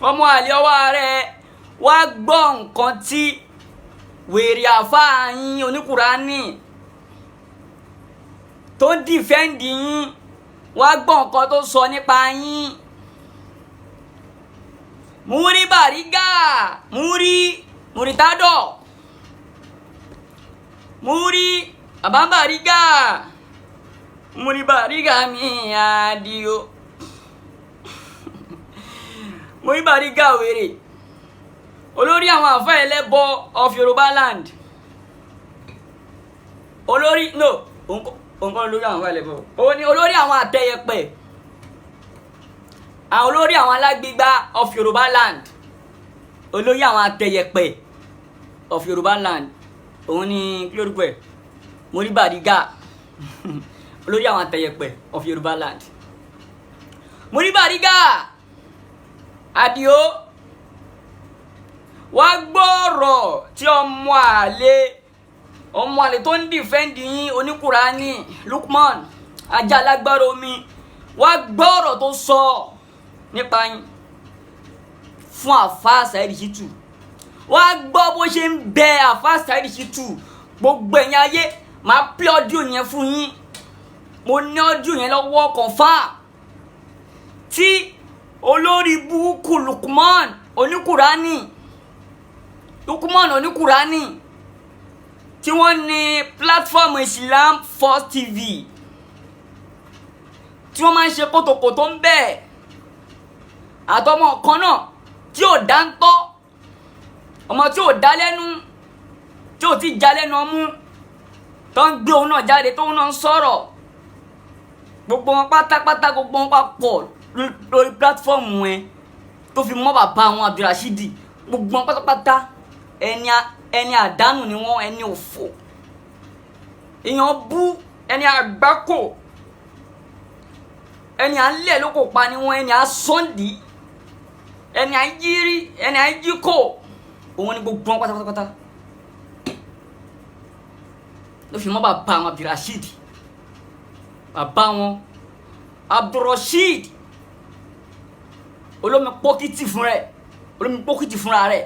ọmọ àlè ọwọ́ rẹ̀, wá gbọ́ nǹkan tí wèrè àfáà yín oníkùránì tó ń defend yín, wá gbọ́ nǹkan tó sọ nípa yín. Múrí Bàrígà, Múrí Múrítádọ̀, Múrí bàbá Bàrígà, Múrí Bàrígà mi àdìo, Múrí Bàrígà wèrè, olórí àwọn àfáà ẹlẹ́bọ of Yorùbá land, olórí, no, òun kọ́ olórí àwọn àfáà ẹlẹ́bọ, òun ni olórí àwọn àtẹyẹpẹ, àwọn olórí àwọn alágbègbà of Yorùbá land, olórí àwọn àtẹyẹpẹ of Yorùbá land. Òun ni, kí lórúkọ ẹ̀, Múrí Bàrígà, olórí àwọn àtẹyẹpẹ of Yorùbá land. Múrí Bàrígà Àdìo, wá gbọ́rọ̀ tí ọmọ àlè Ọmọ àlè tó ń dìfẹ́ǹdì yín oníkùránì Lukman ajá alágbára omi, wá gbọ́ ọ̀rọ̀ tó sọ nípa yín fún àfa Saheed Shittu. Wá gbọ́ bó ṣe ń bẹ àfa Saheed Shittu. Gbogbo ẹ̀yin ayé, máa pí ọdún yẹn fún yín. Mo ní ọdún yẹn lọ́wọ́ confirm tí olórí burúkú Lukman oníkùránì, Lukman oníkùránì tí wọ́n ní platform Islam First TV, tí wọ́n máa ń ṣe kótókótó ń bẹ̀, àtọmọ kan náà tí ò dáńtọ́, ọmọ tí ò dá lẹ́nu, tí ò ti já lẹ́nu ọmú, tó ń gbé òun náà jáde, tóun náà ń sọ̀rọ̀. Gbogbo wọn pátápátá, gbogbo wọn papọ̀ lórí platform ẹ tó fi mọ́ bàbá wọn Abdulrasheed, gbogbo wọn pátápátá ẹni àdánù ni wọ́n, ẹni òfò, èèyàn bú, ẹni àgbákò, ẹni à ń lẹ̀ ló kò pa ni wọ́n, ẹni à sọ́ndì, ẹni à ń yírí, ẹni à ń yí kò, òun ni gbogbo wọn pátápátá ló fi mọ́ bàbá wọn Abdulrasheed. Bàbá wọn Abdulrasheed olómi pọ́kìtì fúnra rẹ̀, olómi pọ́kìtì fúnra rẹ̀,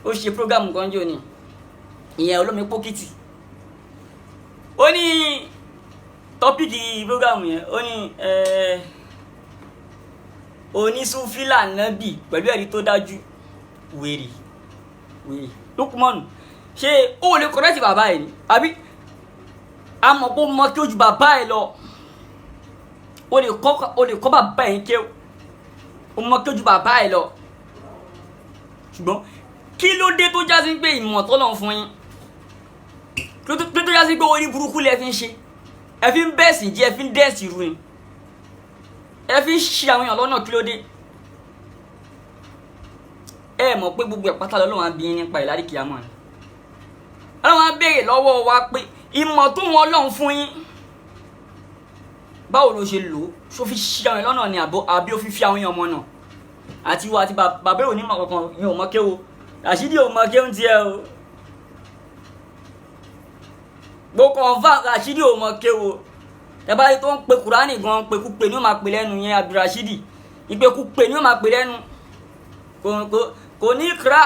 ó ṣe program kan jò ní ìyẹn olómi pọ́kìtì. Ó ní tọ́pìkì program yẹn, ó ní onísúfìlà nábì pẹ̀lú ẹ̀rí tó dájú. Wèrè wèrè Lukman, ṣé ó lè kọ́rẹ́tì bàbá ẹ̀ ni? Àbí a mọ̀ pé ó mọ kí ó ju bàbá ẹ̀ lọ? O lè kọ́ bàbá ẹ̀ kí ó mọ kí ó ju bàbá ẹ̀ lọ, ṣùgbọ́n kí ló dé tó já sí pé ìmọ̀ tọ́lọ̀ ń fún yín, kí ló tó já sí pé orí burúkú lẹ fi ń ṣe, ẹ fi ń bẹ́ẹ̀sì jẹ́, ẹ fi ń dẹ́ẹ̀sì rú ni, ẹ fi ń ṣe àwọn èèyàn lọ́nà, kí ló dé? Ẹ mọ̀ pé gbogbo ẹ̀ pátá lọ́lọ́run á bi yín nípa ìlárí kìámọ̀ ni. Ọlọ́run á béèrè lọ́wọ́ wa pé ìmọ̀ tó wọn Ọlọ́run fún yín, báwo ló ṣe lò ó? Ṣó fi ṣe àwọn èèyàn lọ́nà ni àbí ó fi fi àwọn èèyàn mọ̀ náà? Àti wo àti bàbá ò ní mọ̀ kankan, ìyẹn ò mọ̀ kéwo, Rashidi ò mọ̀ kéwòn tiẹ̀ o. Gbogbo ọ̀fà Rashidi ò mọ̀ kéwo. Tẹ́bá tó ń pe Kùránì gan, pekúpe ni ó máa pè lẹ́nu yẹn. Abdulrashidi ìpekúpe ni ó máa pè lẹ́nu. Kò ní kíra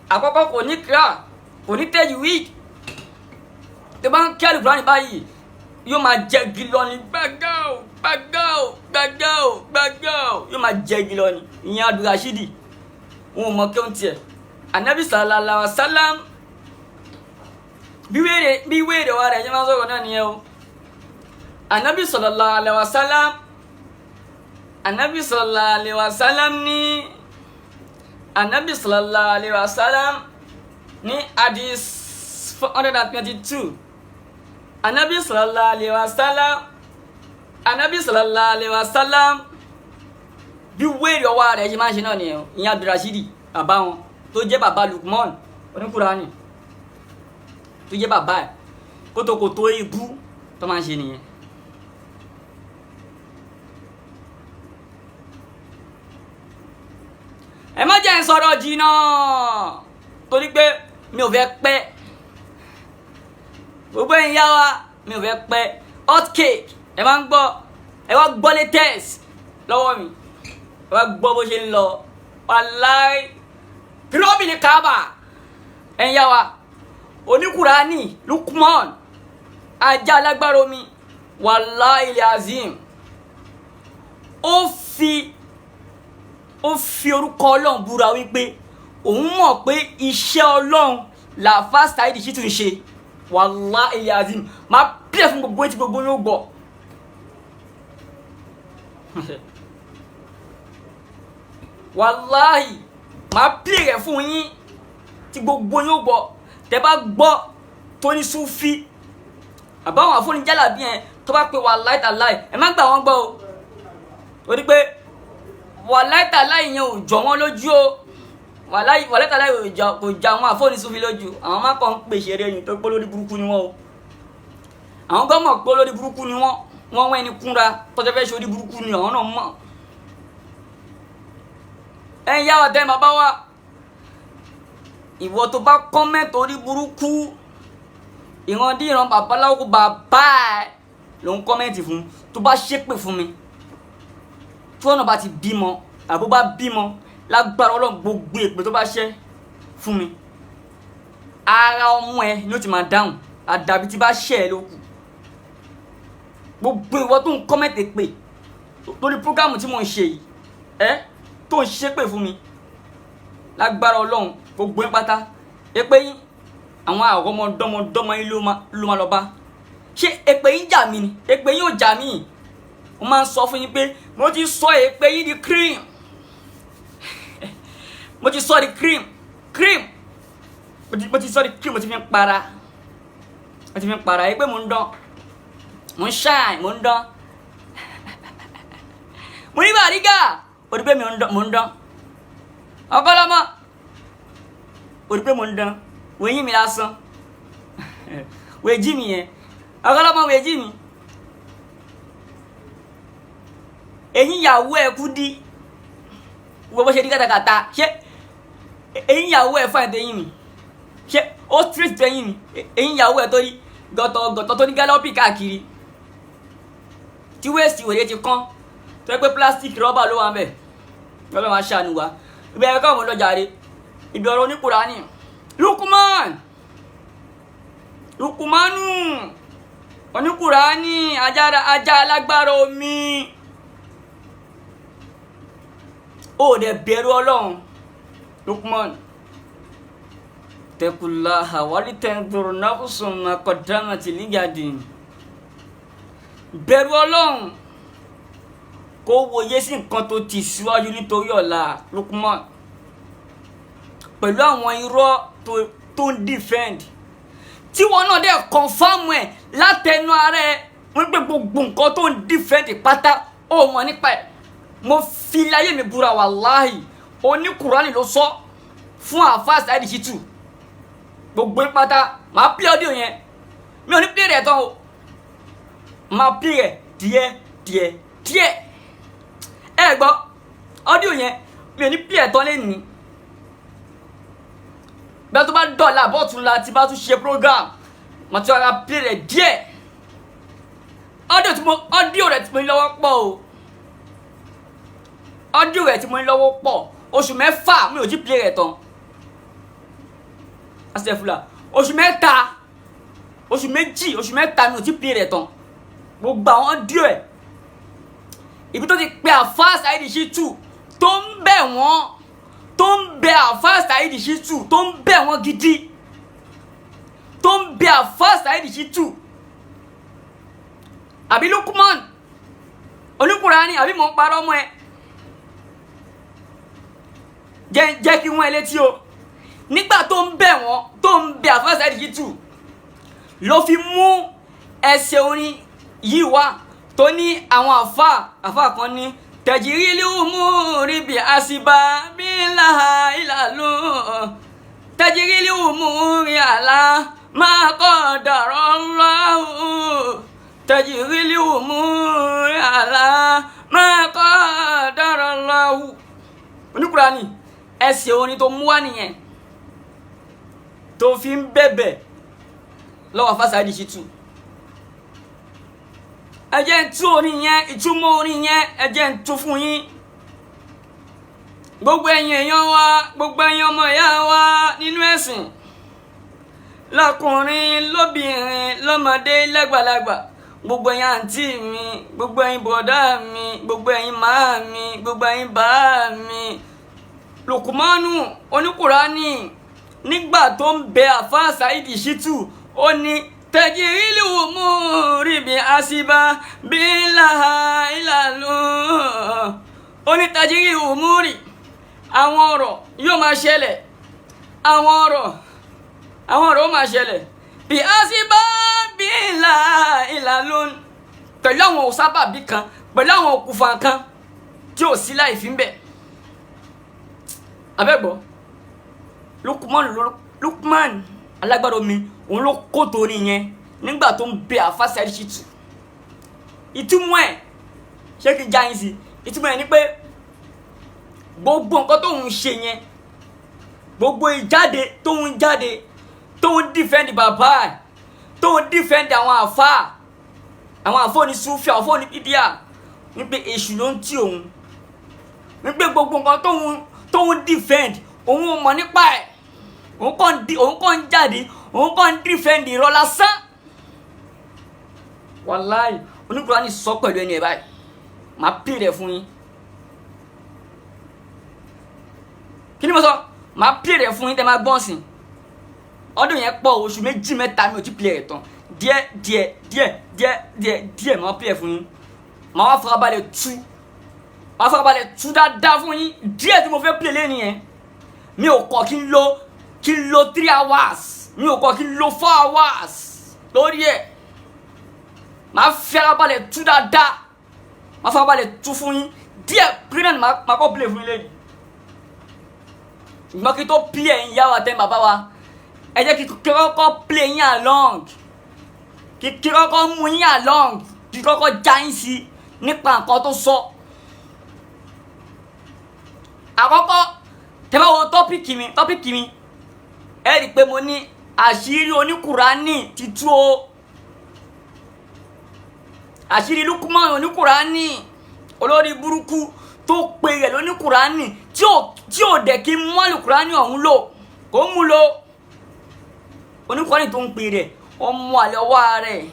àkọ́kọ́, kò ní kíra, kò ní tẹ́jú wíìk. Tó bá ń kí Àlùkùránì báyìí, yóò máa jẹ́gi lọ ní gbàgá o, gbàgá o, gbàgá o, gbàgá o, yóò máa jẹ́gi lọ ní. Ìyẹn Abdulrashidi wọn ò mọ̀ kí ó ń tiẹ̀. Anabi sallallahu alaihi wasallam, bí wéèrè wa rẹ̀ yẹn máa ń sọ̀rọ̀ náà nìyẹn o. Anabi sallallahu alaihi wasallam, anabi sallallahu alaihi wasallam ní, anabi sallallahu alaihi wasallam ní hadith 422, anabi sallallahu alaihi wasallam, anabi sallallahu alaihi wasallam, bí wéèrè ọwọ́ rẹ̀ ṣe máa ń ṣe náà nìyẹn o. Ìyẹn Abdulrashidi bàbá wọn tó jẹ́ bàbá Lukman oníkùránì tó jẹ́ bàbá ẹ̀, kótókótó ibú tó máa ń ṣe nìyẹn. Ẹ má jẹ́ ń sọ̀rọ̀ jìnnà torí pé mi ò fẹ́ pẹ́. Gbogbo ẹ̀yin yá wa, mi ò fẹ́ pẹ́. Hot cake ẹ máa ń gbọ́, ẹ wá gbọ́ latest lọ́wọ́ mi, ẹ wá gbọ́ bó ṣe ń lọ. Wàláì pírọ́bì ní Kaaba. Ẹ̀yin yá wa, oníkùránì Lukman ajá alágbára omi, wàláì azim, ó fi orúkọ Ọlọ́run búra wípé òun mọ̀ pé iṣẹ́ Ọlọ́run làfà Saheed Shittu ń ṣe. Wàláì azim, máa pílẹ̀ fún gbogbo etí, gbogbo yóò gbọ́. Wàláì máa pílẹ̀ rẹ̀ fún yín tí gbogbo yóò gbọ́. Tẹ́ bá gbọ́ tó ní Súfì àbáwọn àfọ́nijálàbí yẹn tó bá pe wàláì tàláì, ẹ má gbà wọ́n gbọ́ o. Ó ní pé wàláì tàláì yẹn ò jọ wọ́n lójú o. Wàláì tàláì kò jọ àwọn àfọ́nisúfì lójú. Àwọn má kàn ń pèsè eré yìí tó pé lórí burúkú ni wọ́n o. Àwọn gan mọ̀ pé lórí burúkú ni wọ́n, wọ́n wọ́n ẹni kúnra tọ́jọ́ fẹ́ ṣe orí burúkú ni àwọn náà mọ̀. Ẹ ń yá ọ̀tẹ́ bàbá wa, Ìwọ tó bá comment orí burúkú, ìrandíran babaláwo bàbá ẹ ló ń comment fún. Tó bá ṣépè fún mi, tí wọn náà bá ti bímọ àbó bá bímọ, lágbára Ọlọ́run, gbogbo èpè tó bá ṣẹ́ fún mi, ara ọmọ ẹ ni ó ti máa dáhùn, àdàbí tí bá ṣẹ́ ẹ ló kù. Gbogbo ìwọ tó ń comment èpè lórí program tí mò ń ṣe yìí, ẹ tó ń ṣépè fún mi, lágbára Ọlọ́run, gbogbo yín pátá, èpè yín, àwọn àrọ́mọdọ́mọdọ́mọ yín ló máa lọ bá. Ṣé èpè yín jà mí ni? Èpè yín ò jà mí. Mo máa ń sọ fún yín pé mo ti sọ èpè yín di cream, mo ti sọ di cream, cream, mo ti sọ di cream, mo ti fi ń para, mo ti fi ń para. Èpè, mo ń dán, mo ń shine, mo ń dán. Mo ní bàrígà, o rí pé mi mo ń dán. Ọkọlọmọ, o rí pé mo ń dán. Wòye mi lásán, wòye jí mi yẹn. Ọkọlọmọ, wòye jí mi. Eyín ìyàwó ẹ kú dí, wo bó ṣe di kàtàkàtà. Ṣé eyín ìyàwó ẹ fún ẹ̀yìn mi? Ṣé ó straight tó eyín mi? Eyín ìyàwó ẹ tó rí gọ̀tọ̀gọ̀tọ̀, tó ní gallopy káàkiri, tí wéèsì wèrè ti kán, tó yẹ pé plastic rọ́bà ló wà ń bẹ̀. Ọlọ́run aṣàánú wa. Ibi ẹ̀kọ́ àwọn ọlọ́jà rè, ibi ọ̀rọ̀ oníkùránì. Lukman, Lukumanu oníkùránì, ajá alágbára omi, ó dẹ̀ bẹ̀rù Ọlọ́run. Lukman, tẹkùláhà wálítẹ̀ndùrù náfùsùn makọ̀dámàtì lígàdì. Bẹ̀rù Ọlọ́run, kó wòye sí nǹkan tó ti síwájú nítorí ọ̀la. Lukman, pẹ̀lú àwọn irọ́ tó ń defend, tí wọn náà dẹ̀ confirm ẹ̀ látẹnu ara ẹ̀ wọ́n pé gbogbo nǹkan tó ń defend pátá, ó mọ̀ nípa ẹ̀. Mo fi láyé mi búra, wàláhì, oníkùránì ló sọ fún àáfàá Saheed Shittu. Gbogbo pátá, màá play audio yẹn. Mi ò ní play rẹ̀ tán o, màá play rẹ̀ díẹ̀ díẹ̀ díẹ̀. Ẹ gbọ́ audio yẹn, mi ò ní play ẹ̀ tán lẹ́nu. Bẹ́ẹ̀ tó bá dọ̀la bọ́ọ̀tún la tí bá tún ṣe program, màá tún ara play rẹ̀ díẹ̀. Audio rẹ̀ tí mo ní lọ́wọ́ pọ̀ o, audio rẹ̀ tí mo ní lọ́wọ́ pọ̀. Oṣù 6 mi ò jí play rẹ̀ tán. Asẹ́fúlà, oṣù 3, oṣù 2, oṣù 3, mi ò tí play rẹ̀ tán. Gbogbo àwọn audio ẹ̀, ibi tó ti pe àfáà Saheed Shittu, tó ń bẹ̀ wọ́n, tó ń bẹ àfáà Saheed Shittu, tó ń bẹ̀ wọ́n gidi, tó ń bẹ àfáà Saheed Shittu, àbí Lukman oníkùránì, àbí mò ń parọ́ mọ́ ẹ? Jẹ́ kí wọ́n ẹ létí o. Nígbà tó ń bẹ̀ wọ́n, tó ń bẹ àfáà Saheed Shittu, ló fi mú ẹsẹ̀ orin yìí wá, tó ní àwọn àfáà kan ní tẹ̀jìrìlì umuri bí àsìbá bí láha ìlàlú, tẹ̀jìrìlì umuri àlá máa kọ́ dọ̀rọ̀ lọ́wọ́, tẹ̀jìrìlì umuri àlá máa kọ́ dọ̀rọ̀ lọ́wọ́. Oníkùránì, ẹsẹ̀ orin tó mú wá nìyẹn tó fi ń bẹ̀bẹ̀ lọ́wọ́ àfáà Saheed Shittu. Ẹ jẹ́ ń tú orin yẹn, ìtumọ̀ orin yẹn, ẹ jẹ́ ń tú fún yín. Gbogbo ẹ̀yin èèyàn wa, gbogbo ẹ̀yin ọmọ ìyá wa nínú ẹ̀sìn, lọ́kùnrin, lóbìnrin, lọ́mọdé, lẹ́gbàlagbà, gbogbo ẹ̀yin àǹtí mi, gbogbo ẹ̀yin bọ̀dá mi, gbogbo ẹ̀yin màá mi, gbogbo ẹ̀yin bàá mi, Lukumanu oníkùránì, nígbà tó ń bẹ àfáà Saheed Shittu, ó ní tẹ̀jìrìlì umuri bí àsìbá bí láha ìlàlú. Ó ní tẹ̀jìrìlì umuri, àwọn ọ̀rọ̀ yóò máa ṣẹlẹ̀, àwọn ọ̀rọ̀ ó máa ṣẹlẹ̀, bí àsìbá bí láha ìlàlú, pẹ̀lú àwọn sábàbí kan, pẹ̀lú àwọn òkùnfà kan tí ò sí láì fi ń bẹ̀. Abẹ́gbọ́, Lukman, Lukman alágbára omi, òun ló kó torí yẹn nígbà tó ń bẹ àfáà Saheed Shittu. Ìtumọ̀ ẹ̀, ṣé kí n já yín sí? Ìtumọ̀ ẹ̀ ni pé gbogbo nǹkan tó ń ṣe yẹn Gbogbo ìjáde tóun jáde, tóun defend bàbá ẹ̀, tóun defend àwọn àfáà, àwọn àfáà ní Sufi, àwọn àfáà ní bídíà, wípé èṣù ló ń tì òun, wípé gbogbo nǹkan tóun defend, òun ò mọ̀ nípa ẹ̀, òun kàn ń jáde, òun kàn ń defend irọ́ lásán. Wàláì, oníkùránì sọ pẹ̀lú ẹni ẹ̀ báyìí, màá pè rẹ̀ fún yín. Kí ni mo sọ? Màá pè rẹ̀ fún yín tẹ́ máa gbọ́n sìn. Ọdún yẹn pọ̀, oṣù 2 mẹ́ta mi ò ti pè rẹ̀ tán. Díẹ̀ díẹ̀ díẹ̀ díẹ̀ díẹ̀ díẹ̀ màá pè rẹ̀ fún yín. Màá wá farabalẹ̀ tú, màá farabalẹ̀ tú dáadáa fún yín. Díẹ̀ tí mo fẹ́ pè lé nìyẹn. Mi ò kọ̀ kí n lo 3 hours, mi ò kọ̀ kí n lo 4 hours lórí ẹ̀. Màá farabalẹ̀ tú dáadáa, màá farabalẹ̀ tú fún yín. Díẹ̀ péré náà màá kọ́ play fún yín lẹ́yìn. Ṣùgbọ́n kí tó play ẹ̀yin yá wa tẹ́ bàbá wa, ẹ jẹ́ kí kọ́kọ́ play yín along, kí kọ́kọ́ mú yín along, kí kọ́kọ́ já yín sí nípa nǹkan tó sọ. Àkọ́kọ́, tẹ́ bá wo tọ́pìkì mi, ẹ rí i pé mo ní àṣírí oníkùránì ti tú o. Àṣírí Lukman oníkùránì, olórí burúkú tó pe rẹ̀ lóníkùránì tí ò dẹ̀ kí mú àlùkùránì ọ̀hún lò, kò mú lò. Oníkùránì tó ń pe rẹ̀, wọ́n mú àlẹ́ ọwọ́ rẹ̀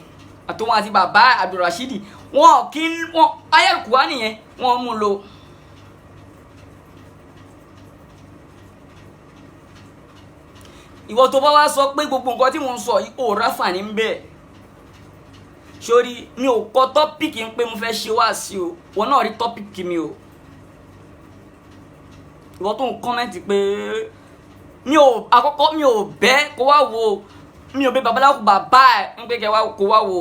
àtòwọn àti bàbá Abdulrasheed, wọn kì í wọn ayé àlùkùránì yẹn wọ́n mú lò. Ìwọ tó bá wá sọ pé gbogbo nǹkan tí mò ń sọ yìí ò ráfà ní bẹ́ẹ̀, sórí mi ò kọ tọ́pìkì ń pé mo fẹ́ ṣe wá sí o, wọn náà rí tọ́pìkì mi o. Ìwọ tó ń kọ́mẹ́ǹtì pé mi ò, àkọ́kọ́ mi ò bẹ́ kó wá wo, mi ò bẹ́ babaláwo bàbá ẹ̀ ń pé kó wá wo,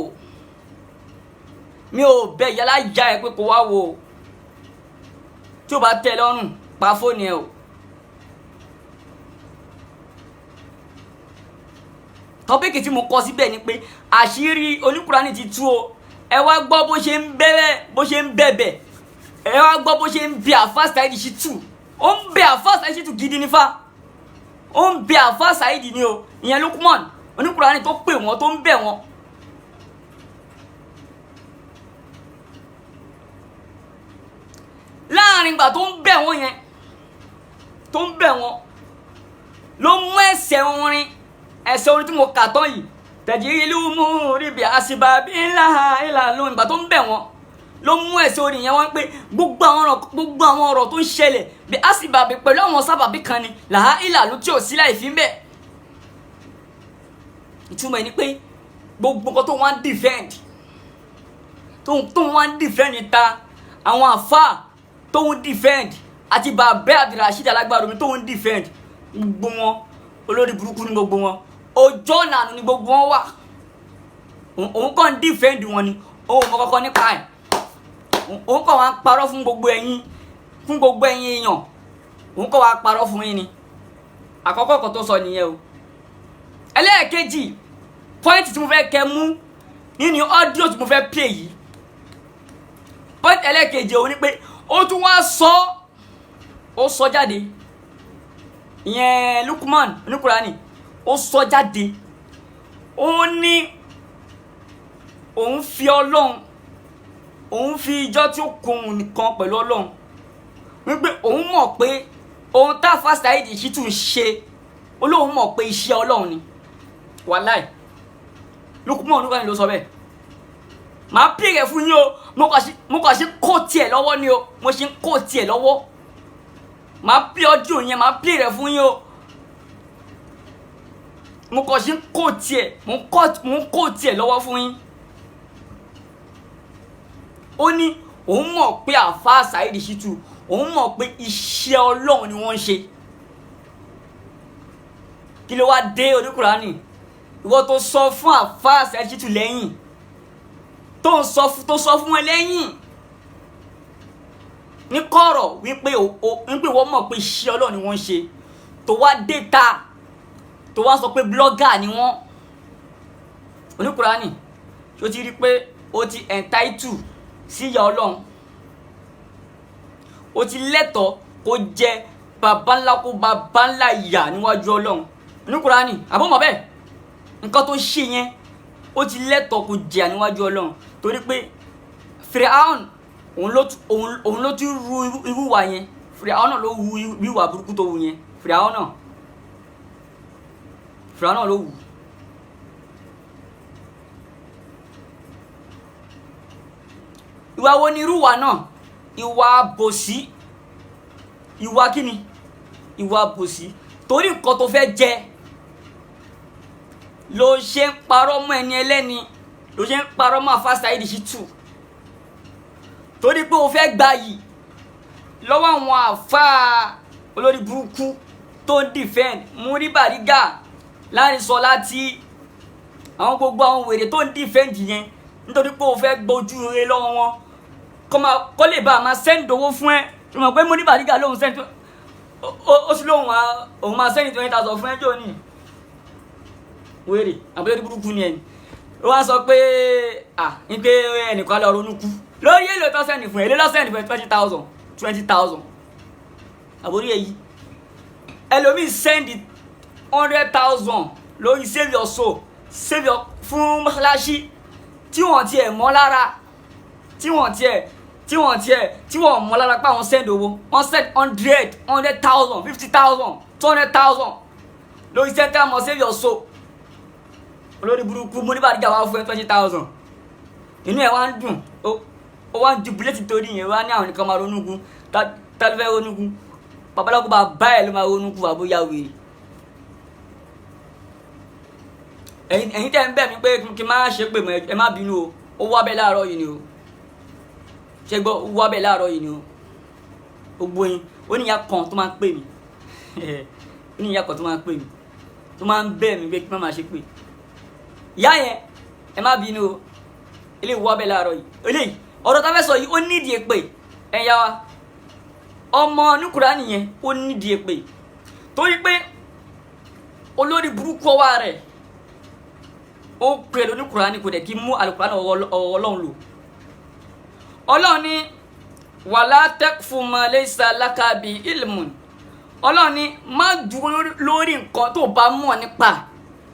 mi ò bẹ́ yálà ya ẹ̀ pé kó wá wo. Tí o bá tẹ́ lọ́rùn, pa fóònù ẹ o. Tọ́pìkì tí mo kọ síbẹ̀ ni pé àṣírí oníkùránì ti tú o. Ẹ wá gbọ́ bó ṣe ń bẹ̀rẹ̀, bó ṣe ń bẹ̀bẹ̀, ẹ wá gbọ́ bó ṣe ń bẹ Àfáà Saheed Shittu. Ó ń bẹ Àfáà Saheed Shittu gidi nífà, ó ń bẹ Àfáà Saheed ni o. Ìyẹn Lukman oníkùránì tó pè wọ́n, tó ń bẹ̀ wọ́n. Láàrin ìgbà tó ń bẹ̀ wọ́n yẹn, tó ń bẹ̀ wọ́n, ló mú ẹsẹ̀ orin, ẹsẹ̀ orin tí mo kà tán yìí, tẹ̀jìrìlú mú ríbi àṣìbàbí ńlá ìlà lóhùn. Ìgbà tó ń bẹ̀ wọ́n ló mú ẹsẹ̀ orin yẹn wọ́n pé gbogbo àwọn ọ̀rọ̀ tó ń ṣẹlẹ̀ bí àṣìbàbí pẹ̀lú àwọn sábàbí kan ni làá ìlà ló tí ò sí láì fi ń bẹ̀. Ìtumọ̀ ẹ̀ ni pé gbogbo nǹkan tó wọ́n ń defend, tó wọ́n ń defend ta àwọn àfáà tó ń defend àti bàbá Abdulrasheed alágbára omi tó ń defend, gbogbo wọn olórí burúkú ní gbogbo wọn, ojú ọ̀nà àánú ni gbogbo wọn wà. Òun kàn ń defend wọn ni, òun mọ kọ́kọ́ nípa ẹ̀. Òun kàn wá ń parọ́ fún gbogbo ẹ̀yin, fún gbogbo ẹ̀yin èèyàn, òun kàn wá parọ́ fún yín ni. Àkọ́kọ́ kan tó sọ nìyẹn o. Ẹlẹ́ẹ̀kejì, pọ́ìntì tí mo fẹ́ kẹ́ mú nínú ọ́díò tí mo fẹ́ play yìí, pọ́ìntì ẹlẹ́ẹ̀kejì òun ni pé ó tún wá sọ, ó sọ jáde, ìyẹn Lukman oníkùránì, ó sọ jáde, ó ní òun fi Ọlọ́run, òun fi ijọ́ tí ó kún nìkan pẹ̀lú Ọlọ́run, wípé òun mọ̀ pé ohun tá Àfáà Saheed Shittu ń ṣe, olóhùn mọ̀ pé iṣẹ́ Ọlọ́run ni. Wàláì, Lukman oníkùránì ló sọ bẹ́ẹ̀. Màá pè rẹ̀ fún yín o, mo kàn ṣe kó tiẹ̀ lọ́wọ́ ni o, mo ṣe ń kó tiẹ̀ lọ́wọ́. Màá pè ọdún yẹn, màá pè rẹ̀ fún yín o. Mo kàn ṣe ń kó tiẹ̀, mo ń kó tiẹ̀ lọ́wọ́ fún yín. Ó ní òun mọ̀ pé Àfáà Saheed Shittu, òun mọ̀ pé iṣẹ́ Ọlọ́run ni wọ́n ń ṣe. Kí ló wá dé oníkùránì? Ìwọ tó sọ fún Àfáà Saheed Shittu lẹ́yìn, tó sọ fún ẹ lẹ́yìn ní kọ̀rọ̀ wípé wọ́n mọ̀ pé iṣẹ́ Ọlọ́run ni wọ́n ń ṣe, tó wá dé ta, tó wá sọ pé blogger ni wọ́n. Oníkùránì, ṣó ti rí pé ó ti entitled sí ìyà Ọlọ́run? Ó ti lẹ́tọ̀ọ́ kó jẹ bàbá ńlá kó bàbá ńlá ìyà níwájú Ọlọ́run ní Kùránì. Àbọ̀mọ̀ bẹ́ẹ̀, nǹkan tó ṣe yẹn ó ti lẹ́tọ̀ọ́ kó jìyà níwájú Ọlọ́run, torí pé Firaun òun ló tún ru irú wà yẹn. Firaun náà ló wu irú wà burúkú tó wu yẹn. Firaun náà ló wù. Ìwà wo ni irú wà náà? Ìwà àbòsí. Ìwà kíni? Ìwà àbòsí. Torí nǹkan tó fẹ́ jẹ ló ṣe ń parọ́ mọ́ ẹni ẹlẹ́ni, ló ṣe ń parọ́ mọ́ Alfa Saheed Shittu, torí pé o fẹ́ gbayì lọ́wọ́ àwọn àfáà olórí burúkú tó ń defend Muri Bariga láàrin sọ láti àwọn gbogbo àwọn wèrè tó ń defend yẹn, nítorí pé o fẹ́ gbójú rere lọ́wọ́ wọn kó lè bá a máa send owó fún ẹ. Ṣe mọ̀ pé Muri Bariga lóhun send, ó sì lóhun òun máa send 20,000 fún ẹ jọ ní wèrè àbúrò burúkú ni ẹni. Ó wá sọ pé à ń pé ẹnìkan lọ ronú kú lórí èlò tó send fún ẹ, èlò lọ send fún ẹ 20,000, 20,000 àbórí èyí. Ẹlòmíì send 100,000 lórí save your soul, save your fún mọ́ṣáláṣí tí wọ́n tiẹ̀ mọ́ lára, tí wọ́n tiẹ̀ tí wọ́n tiẹ̀ tí wọ́n mọ́ lára pé àwọn send owó. Wọ́n send 100,000, 50,000, 200,000 lórí central mosque save your soul. Olórí burúkú Muri Bariga wá fún ẹ 20,000, inú ẹ wá ń dùn, ó wá ń jubilate torí yẹn. Wá ní àwọn nìkan máa ronú kú. Tá ló fẹ́ ronú kú? Babaláwo bá bá ẹ ló máa ronú kú, àbóyá wèrè. Ẹ̀yin tẹ́ ń bẹ̀ mí pé kí n má ṣe pé ẹ má bínú o, ó wá bẹ́ẹ̀ láàárọ̀ yìí ni o. Ṣe gbọ́? Ó wá bẹ́ẹ̀ láàárọ̀ yìí ni o. Gbogbo yín, ó ní ìyá kan tó máa ń pè mí, ó ní ìyá kan tó máa ń pè mí tó máa ń bẹ̀ mí pé kí n má máa ṣe pé. Ìyá yẹn, ẹ má bínú o, eléyìí wá bẹ́ẹ̀ láàárọ̀ yìí. Eléyìí ọ̀rọ̀ tá a fẹ́ sọ yìí, ó nídìí èpè. Ẹ̀yà wa ọmọ Nùkúránì yẹn, ó nídìí èpè, torí pé olórí burúkú ọwọ́ rẹ̀ ó pè lóní Kùránì, kò dẹ̀ kí mú Àlùkùránì ọ̀rọ̀ Ọlọ́run lò. Ọlọ́run ní wàlá taqfu ma laysa laka bi ilmun. Ọlọ́run ní má dúró lórí nǹkan tó bá mọ̀ nípa,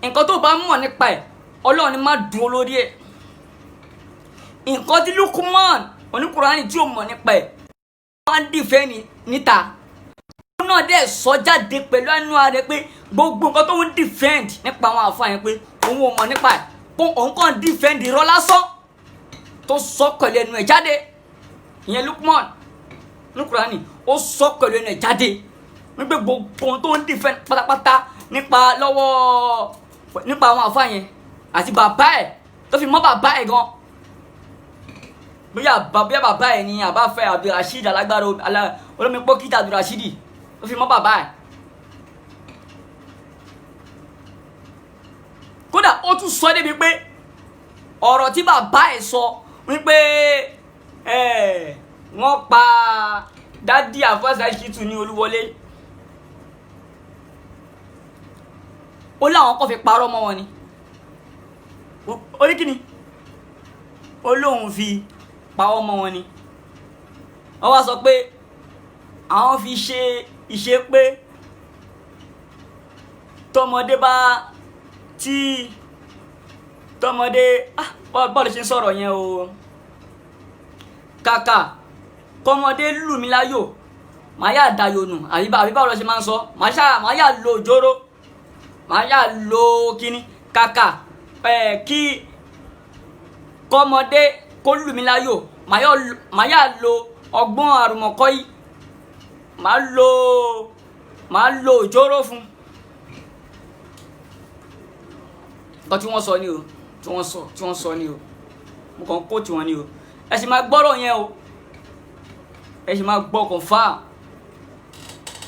nǹkan tó bá mọ̀ nípa ẹ̀. Ọlọ́run ní má dúró lórí ẹ̀. Nǹkan tí Lukman oníkùránì tí ò mọ̀ nípa ẹ̀ wọ́n á dìfẹ́ níta, òun náà dẹ̀ sọ jáde pẹ̀lú ẹnu ara rẹ̀ pé gbogbo nǹkan tó ń defend nípa àwọn àfáà yẹn, pé òun ò mọ̀ nípa ẹ̀, pé òun kàn defend irọ́ lásán tó sọ pẹ̀lú ẹnu ẹ̀ jáde. Ìyẹn Lukman oníkùránì, ó sọ pẹ̀lú ẹnu ẹ̀ jáde wípé gbogbo ohun tó ń defend pátápátá nípa lọ́wọ́ nípa àwọn àfáà yẹn àti bàbá ẹ̀, tó fi mọ́ bàbá ẹ̀ gan, bóyá bàbá ẹ̀ ni àbáfẹ́ Abdulrasheed alágbára olómi pọ́kítà Abdulrasheed, tó fi mọ́ bàbá ẹ̀. Kódà ó tún sọ débi pé ọ̀rọ̀ tí bàbá ẹ̀ sọ wípé wọ́n pa dádì Alfa Saheed Shittu ní Olúwọlé, ó láwọn kò fi parọ́ mọ́ wọn ni. Ó ní kíni? Ó lóun fi parọ́ mọ́ wọn ni. Wọ́n wá sọ pé àwọn fi ṣe ìṣe pé tọmọdé bá tí tọmọdé bọ́ọ̀lù ṣe ń sọ̀rọ̀ yẹn o, kàkà kọmọdé lù mí láyò màá yà dayò nù, àbí báwo lọ ṣe máa ń sọ, màá yà lo òjòrò, màá yà lo kíní, kàkà kí kọmọdé kó lù mí láyò màá yà lo ọgbọ́n àrùmọ̀kọ́ yìí, màá lo òjòrò fún. Nǹkan tí wọ́n sọ ni o, tí wọ́n sọ ni o, mo kàn kó tiwọn ni o. Ẹ sì máa gbọ́rọ̀ yẹn o, ẹ sì máa gbọ́ confirm.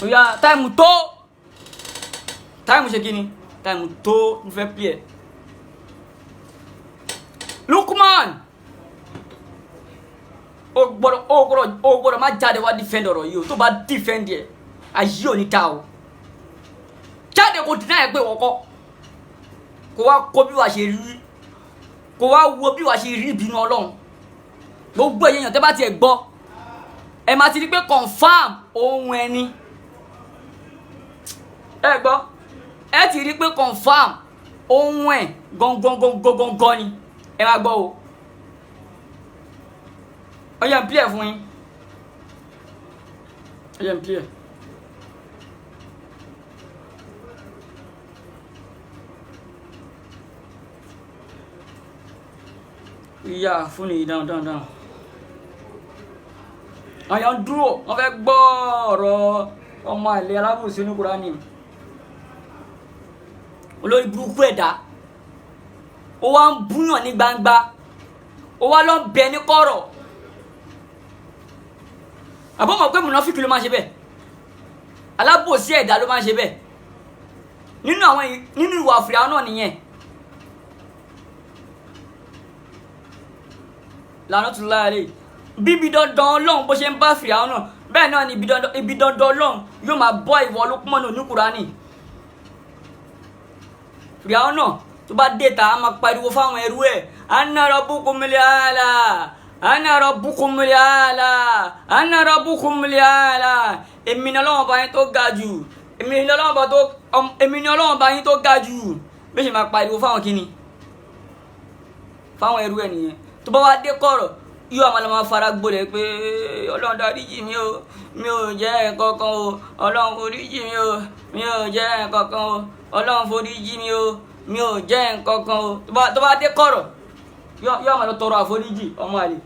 Oya, táìmù tó, táìmù ṣe kí ni, táìmù tó mo fẹ́ pè ẹ́. Lukman, o gbọ́dọ̀ má jáde wá defend ọ̀rọ̀ yìí o. Tó bá defend ẹ̀, ayé ò ní ta o. Jáde kò deny ẹ pé wọ́n kọ́, kó wá kó bí wàá ṣe rí, kó wá wo bí wàá ṣe rí ìbínú Ọlọ́run. Gbogbo èèyàn tẹ́ bá tiẹ̀ gbọ́, ẹ máa ti rí pé confirm ohun ẹni. Ẹ gbọ́, ẹ ti rí pé confam ohun ẹ̀ gangan ni. Ẹ máa gbọ́ o, ó yẹ n play ẹ̀ fún yín, ó yẹ n play ẹ̀. Ìyá fún yìí dáhùn dáhùn dáhùn. Àwọn èèyàn dúró, wọ́n fẹ́ gbọ́ ọ̀rọ̀ ọmọ àlè alábùsí ní Kúránì. Olórí burúkú ẹ̀dá, ó wá ń búyàn ní gbangba, ó wá lọ ń bẹ ní kọ̀rọ̀. Àbọ̀ mọ̀ pé mùnáfíkì ló máa ń ṣe bẹ́ẹ̀, alábòsí ẹ̀dá ló máa ń ṣe bẹ́ẹ̀. Nínú àwọn nínú ìwà àfìrà náà nìyẹn. Lànà tún láàárẹ̀ bíbi dandan Ọlọ́run bó ṣe ń bá fìrà náà, bẹ́ẹ̀ náà ni ibi dandan Ọlọ́run yóò máa bọ́ ìwọ Lukman ní Kúránì. Fìrà náà tó bá dé ta, a máa pariwo fáwọn ẹrú ẹ̀, ana rabbukumul aala, ana rabbukumul aala, ana rabbukumul aala, èmi ni Ọlọ́run ọba yín tó ga jù, èmi ni Ọlọ́run ọba tó, èmi ni Ọlọ́run ọba yín tó ga jù. Bí ṣe máa pariwo fáwọn kíni, fáwọn ẹrú ẹ̀ nìyẹn. Tó bá wá dé kọ̀rọ̀, yóò àwọn ọlọ́mọ fara gbolẹ̀ pé Ọlọ́run dáríjì mi o, mi ò jẹ́ kankan o, Ọlọ́run foríjì mi o, mi ò jẹ́ kankan o, Ọlọ́run foríjì mi o, mi ò jẹ́ kankan o. Tó bá dé kọ̀rọ̀, yóò àwọn lọ tọrọ àforíjì. Ọmọ àlè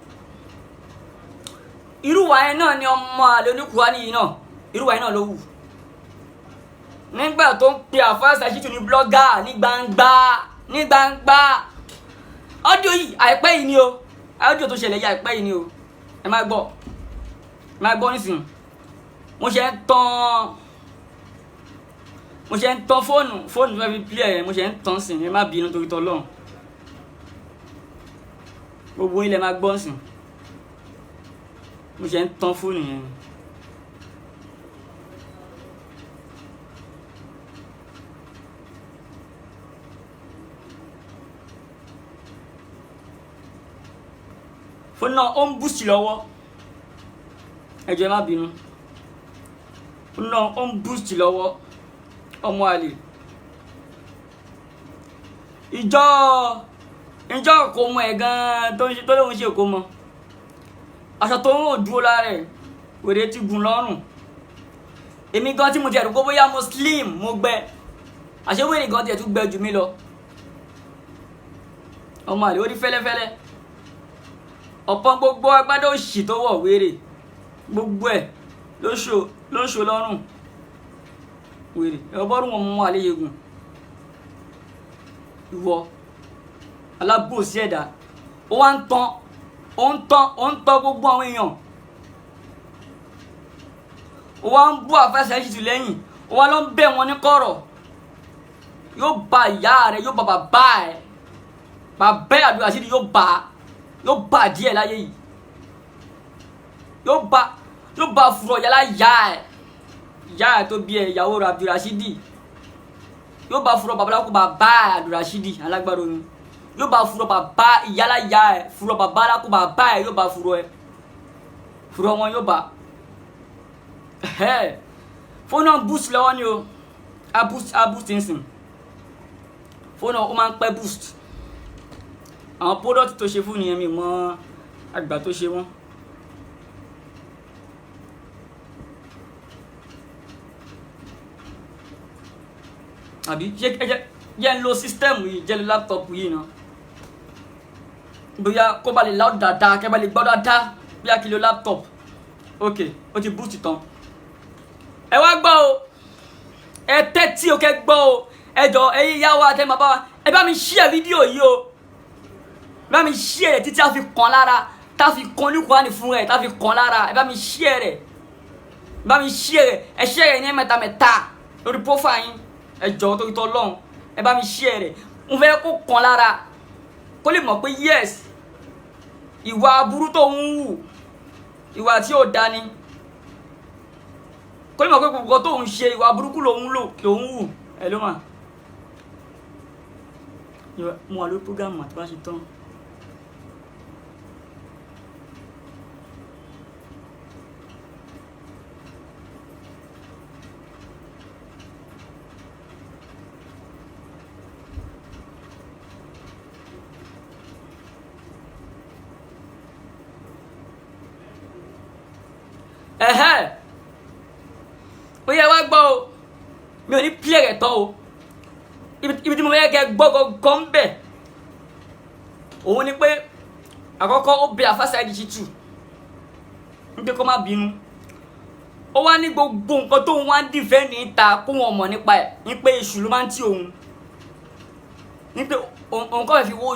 irúwà yẹn náà ni ọmọ àlè oníkùránì yìí náà, irúwà yẹn náà ló wù nígbà tó ń pe àfáà Ṣítù ní blọ́gà ní gbangba, ní gbangba. Ọ́díò yìí àìpẹ́ yìí ni o, ọ́díò tó ṣẹlẹ̀ yìí àìpẹ́ yìí ni o. Ẹ máa gbọ́, ẹ máa gbọ́ nísìnyí. Mo ṣe ń tan, mo ṣe ń tan fóònù, fóònù fẹ́ fi play ẹ̀, mo ṣe ń tan sí, ẹ má bínú torí t'Ọlọ́run. Gbogbo ilẹ̀ máa gbọ́ nísìnyí. Mo ṣe ń tan fóònù yẹn. Fóònù náà ó ń boost lọ́wọ́, ẹ jọ̀ọ́ ẹ má bínú. Fóònù náà ó ń boost lọ́wọ́. Ọmọ àlè ìjọ ìjọ kò mọ ẹ̀ gan-an tó ń ṣe, tó lóun ṣe kò mọ aṣọ tó ń rò dúró lára ẹ̀, wèrè ti gùn lọ́rùn. Èmi gan tí mo ti ẹ̀rù pé bóyá mo slim, mo gbẹ, àṣé wèrè gan tiẹ̀ tún gbẹ jù mí lọ. Ọmọ àlè ó rí fẹ́lẹ́fẹ́lẹ́, ọ̀pọ̀ gbogbo agbádá òṣì tó wọ̀ wèrè, gbogbo ẹ̀ ló ń ṣò lọ́rùn wèrè. Ẹ̀rọ bọ́rùn wọn mú àléyegun. Ìwọ alábòsí ẹ̀dá, ó wá ń tan, ó ń tan, ó ń tan gbogbo àwọn èèyàn, ó wá ń bú àfẹsẹ̀ Ṣítù lẹ́yìn, ó wá lọ ń bẹ̀ wọ́n ní kọ̀rọ̀. Yóò ba ìyá rẹ, yóò ba bàbá ẹ, bàbá ẹ Abdulrasheed yóò ba, yóò ba díẹ̀ láyé yìí, yóò ba, yóò ba fúrọ̀ yálà ìyá ẹ, ìyá ẹ tó bí ẹ, ìyàwó rẹ Abdulrasheed, yóò ba fúrọ̀ babaláwo bàbá ẹ Abdulrasheed alágbára omi, yóò ba fúrọ̀ bàbá ìyálà ìyá ẹ, fúrọ̀ babaláwo bàbá ẹ, yóò ba fúrọ̀ ẹ, fúrọ̀ wọn yóò ba. Fóònù náà boost lọ́wọ́ ni o, a boost, a boost nsìn. Fóònù náà ó máa ń pẹ́ boost. Àwọn product tó ṣe fún nìyẹn, mi mọ àgbà tó ṣe wọ́n. Àbí ṣé ẹ jẹ́ jẹ́ ń lo system yìí, jẹ́ lo laptop yìí náà, bóyá kó ba lè loud dáadáa, kẹ́ ba lè gbọ́ dáadáa, bóyá kí lo laptop. Ok, ó ti boost tán. Ẹ wá gbọ́ o, ẹ tẹ́tí o, kẹ́ gbọ́ o. Ẹ jọ, ẹ̀yin ìyá wa àtẹ bàbá wa, ẹ bá mi share fídíò yìí o, ẹ bá mi share rẹ̀ títí a fi kàn lára, tá a fi kàn ní Kùránì fún rẹ̀, tá a fi kàn lára. Ẹ bá mi share rẹ̀, ẹ bá mi share rẹ̀, ẹ share rẹ̀ ní mẹ́ta mẹ́ta lórí profile yín. Ẹ jọ torí t'Ọlọ́run, ẹ bá mi share rẹ̀. Mo fẹ́ kó kàn lára, kó lè mọ̀ pé yes, ìwà aburú tó ń wù, ìwà tí ò dání, kó lè mọ̀ pé gbogbo tó ń ṣe ìwà burúkú lòun lò, lòun wù. Ẹ ló mà mo wà lórí program àti bá ṣe tán. Ẹ̀hẹ́, ó yẹ wá gbọ́ o, mi ò ní pílẹ̀ rẹ̀ tán o. Ibi tí mo fẹ́ kẹ́ gbọ́ gangan ń bẹ̀ òun ni pé àkọ́kọ́ ó bẹ Alfa Saheed Shittu ń pé kó má bínú. Ó wá ní gbogbo nǹkan tóun wá ń dìfẹ́ ní ìta kó wọn mọ̀ nípa ẹ̀, ní pé èṣù ló máa ń tì òun, ní pé òun kọ́ fẹ́ fi wó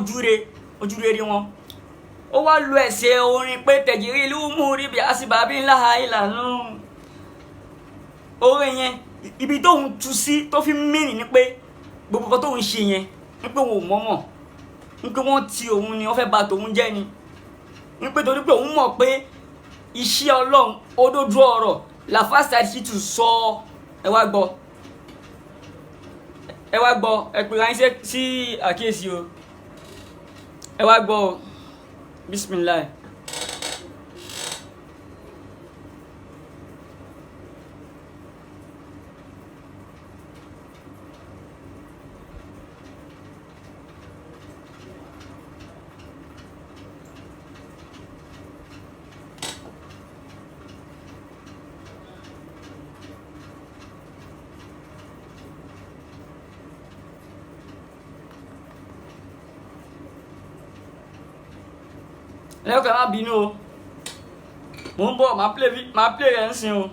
ojú rere wọn. Ó wá lu ẹsẹ̀ orin pé tẹ̀jìrì ìlú mú rí bí àsìbàbí ńlá ìlànà orin yẹn. Ibi tóun tu sí tó fi mìíní ni pé gbogbo nǹkan tóun ṣe yẹn, ní pé òun ò mọ̀mọ̀, ní pé wọ́n ti òun ni, wọ́n fẹ́ bà tòun jẹ́ ni, ní pé torí pé òun mọ̀ pé iṣẹ́ Ọlọ́run òdodo ọ̀rọ̀ l'Alfa Saheed Shittu sọ. Ẹ wá gbọ́, ẹ wá gbọ́, ẹ pè ra yín sí àkíyèsí o. Ẹ wá gbọ́ o, bismillah. Lẹ́yìn kan, má bínú o, mò ń bọ̀, máa play rẹ̀ ń sìn o.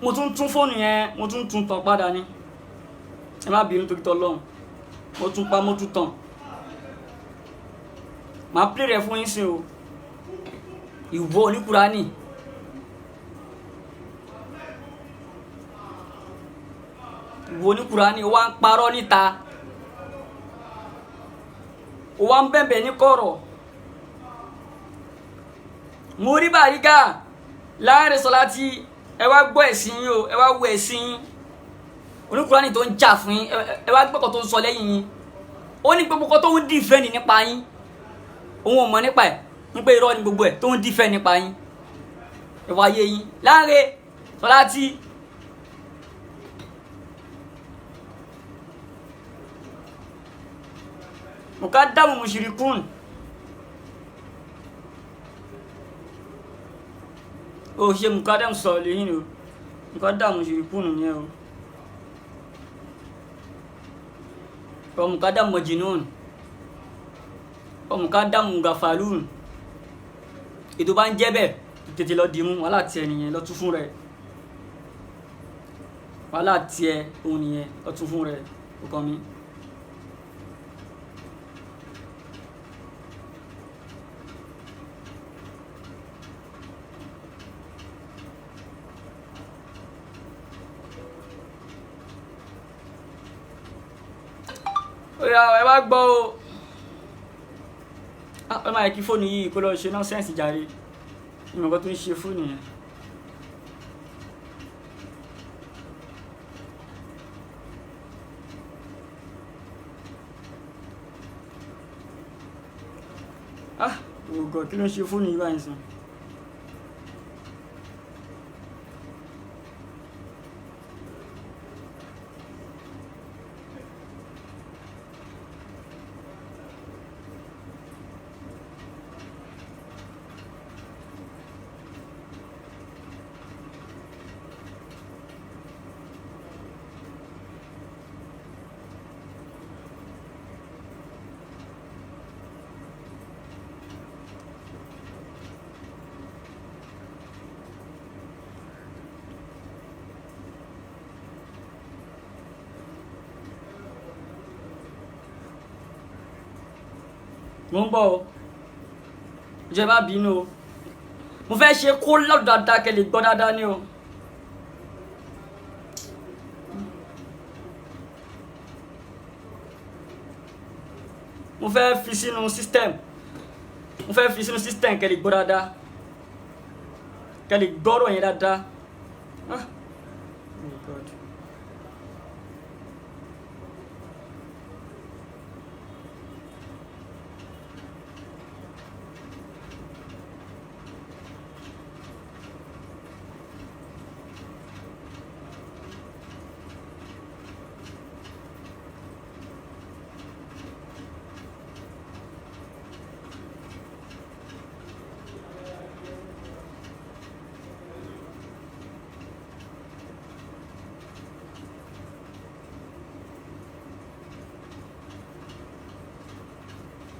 Mo tún tún fóònù yẹn, mo tún tún tàn padà ni. Ẹ má bínú torí tọlọ́run, mo tún pa, mo tún tàn. Máa play rẹ̀ fún yín sìn o. Ìwọ oníkùránì, ìwọ oníkùránì, ó wá ń parọ́ níta, ó wá ń bẹ̀bẹ̀ ní kọ̀rọ̀. Mo rí bàrígà láàrin sọlá tí ẹ wá gbọ́ ẹ̀sìn yín o, ẹ wá wo ẹ̀sìn yín. Oníkùránì tó ń jà fún yín, ẹ wá gbọ́kọ̀ tó ń sọ lẹ́yìn yín. Ó ní gbogbo kan tó ń dìfẹ́ǹdì nípa yín, òun ò mọ̀ nípa ẹ̀, ní pé irọ́ ni gbogbo ẹ̀ tó ń dìfẹ́ǹdì nípa yín. Ẹ wá yé yín láàrin sọlá tí. Mukadamu mushirikun o ṣe mukadamu sọlihin o, mukadamu mushirikun nìyẹn o, ọ mukadamu majinun, ọ mukadamu gafalun. Ètò bá ń jẹ́ bẹ́ẹ̀, tètè lọ dìímú. Wàhálà tiẹ̀ nìyẹn, lọ tún fún rẹ. Wàhálà tiẹ̀ òun nìyẹn, lọ tún fún rẹ. Ó kàn mí. Oya, ẹ wá gbọ́ o. Ẹ máa yẹ kí fóònù yìí kó lọ ṣe nonsense jàre. Ìmọ̀ nǹkan tó ń ṣe fóònù yẹn. Ah, oh God, kí ló ń ṣe fóònù yìí báyìí sìn? Mo ń bọ̀ o, jẹ́ má bínú o, mo fẹ́ ṣe kó lọ́dọ̀ dáadáa kẹ́ lè gbọ́ dáadáa ni o. Mo fẹ́ fi sínú system, mo fẹ́ fi sínú system kẹ́ lè gbọ́ dáadáa, kẹ́ lè gbọ́rọ̀ yẹn dáadáa. Ah, oh God.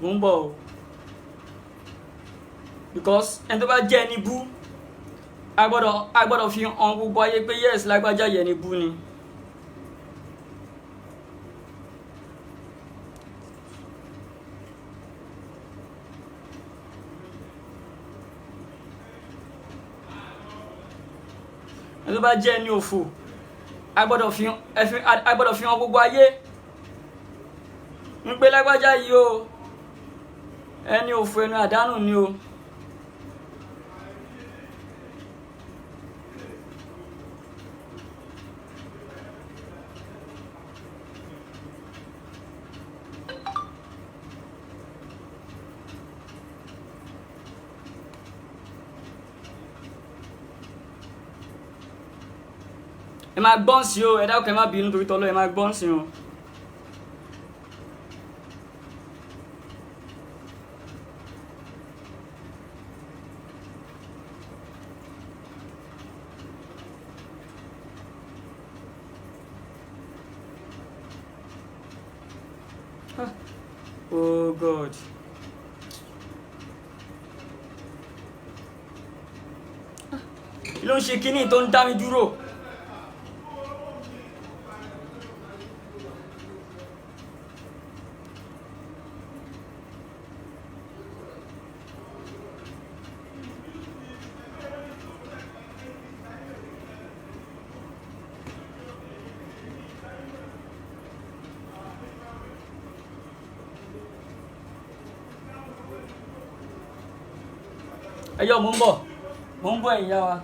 Mò ń bọ̀ o, because ẹni tó bá jẹ́ ẹni bú, a gbọ́dọ̀ fi hàn gbogbo ayé pé yes, lágbájá yẹ ẹni bú ni. Ẹni tó bá jẹ́ ẹni òfò, a gbọ́dọ̀ fi hàn gbogbo ayé ń pé lágbájá yìí o, ẹni òfò, ẹni àdánù ni o. Ẹ máa gbọ́n sí o. Ẹ dákun, ẹ má bínú torí tọ́lọ́. Ẹ máa gbọ́n sí o. Oh God. Kí ló ń ṣe kíní tó ń dá mi dúró? Ẹ yọ, mò ń bọ̀, mò ń bọ̀, ẹ̀yin yá wa.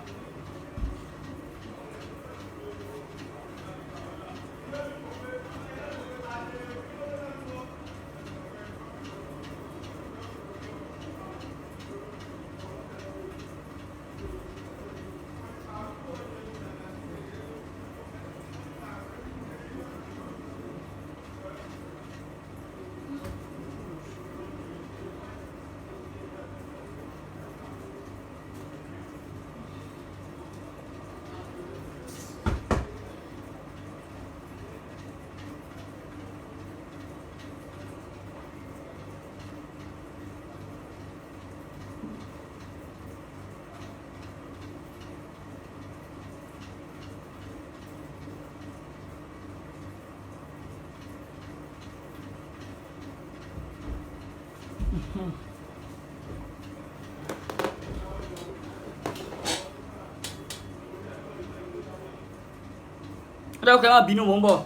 Ẹ dákun, ẹ má bínú, mò ń bọ̀.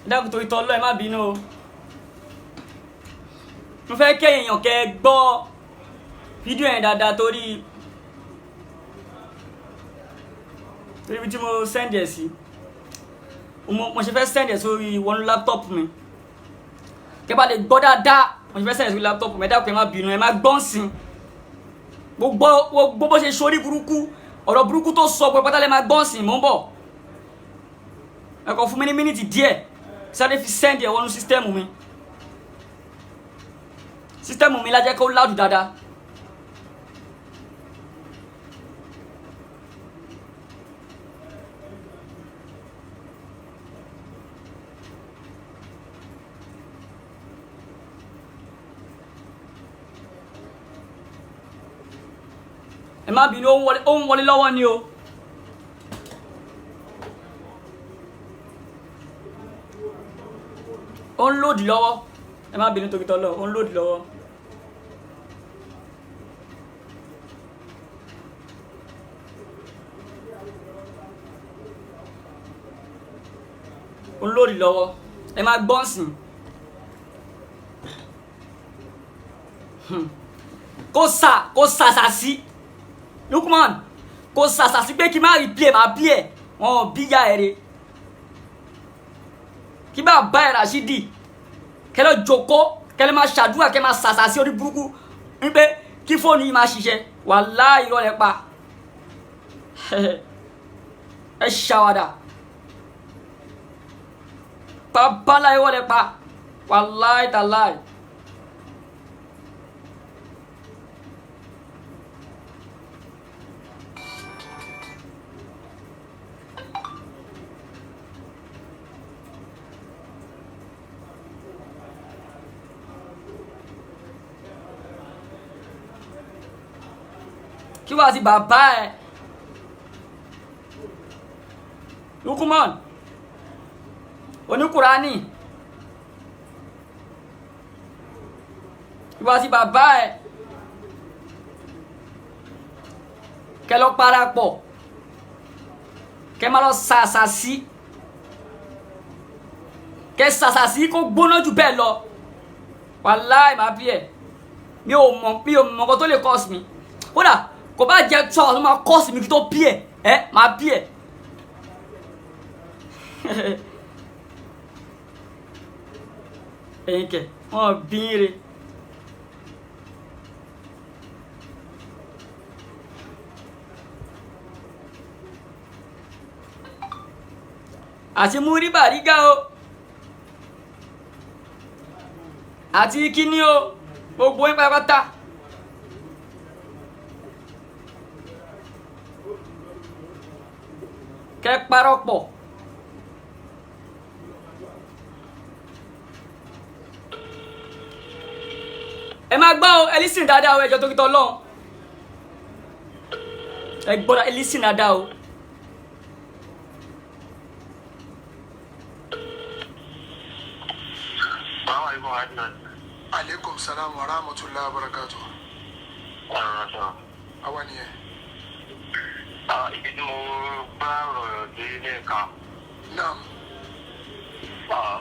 Ẹ dákun torí tọ́lọ́, ẹ má bínú o. Mo fẹ́ kẹ́ èèyàn kẹ́ ẹ gbọ́ fídíò yẹn dáadáa torí ibi tí mo send ẹ̀ sí, mo ṣe fẹ́ send ẹ̀ sórí wọnú laptop mi kẹ́ bá lè gbọ́ dáadáa. Mo ṣe fẹ́ send ẹ̀ sórí laptop mi. Ẹ dákun, ẹ má bínú, ẹ má gbọ́n sí gbogbo gbogbo bó ṣe sórí burúkú, ọ̀rọ̀ burúkú tó sọ pé pátá lẹ́ máa gbọ́n sí. Mò ń bọ̀, ẹ kàn fún mi ní mínítì díẹ̀ sáré fi send ẹ̀ wọnú system mi. System mi lájẹ́ kó loud dáadáa. Ẹ má bínú, ó ń wọlé lọ́wọ́ ni o. Ó ń load lọ́wọ́. Ẹ má bínú torí tọ́lọ́, ó ń load lọ́wọ́. Ó ń load lọ́wọ́. Ẹ má gbọ́n sìn. Kó sàṣà sí Lukman, kó sàṣà sí pé kí má rí play, má play ẹ̀. Wọn ò bí ya ẹ̀ re kí bá bá ẹ̀ Rashidi. Kẹ́ lọ jókòó, kẹ́ lọ máa ṣàdúrà, kẹ́ máa ṣàṣà sí orí burúkú wípé kí fóònù yìí máa ṣiṣẹ́. Wàláhì irọ́ lẹ pa. Ẹ ṣàwàdà, babalá irọ́ lẹ pa, wàláhì tàláhì. Kí wàá ti bàbá ẹ Lukuman oníkùránì, kí wàá ti bàbá ẹ kẹ lọ parapọ̀, kẹ má lọ sàṣàṣì, kẹ sàṣàṣì kó gbóná jù bẹ́ẹ̀ lọ. Wàláì má bí ẹ, mi ò mọ̀, mi ò mọ̀ nǹkan tó lè cause mi. Kódà kò bá jẹ tó àwọn tó máa cause mi kí tó bí ẹ, ẹ máa bí ẹ. Ẹ̀yin kẹ wọn bí ń re. Àti múrí bàrígà o, àti kíní o, gbogbo yín pátápátá. Kẹ parọ́pọ̀. Ẹ máa gbọ́ o, ẹ lísìn dáadáa o, ẹjọ́ tó kí tọ́ lọ́hùn. Ẹ gbọ́dọ̀ ẹ lísìn dáadáa o. Aleykum salaam wa rahmatulah wa barakatuh. Àwa nìyẹn. Ibi tí mo bá ọ̀rọ̀ dé lẹ́ẹ̀kan. Naam.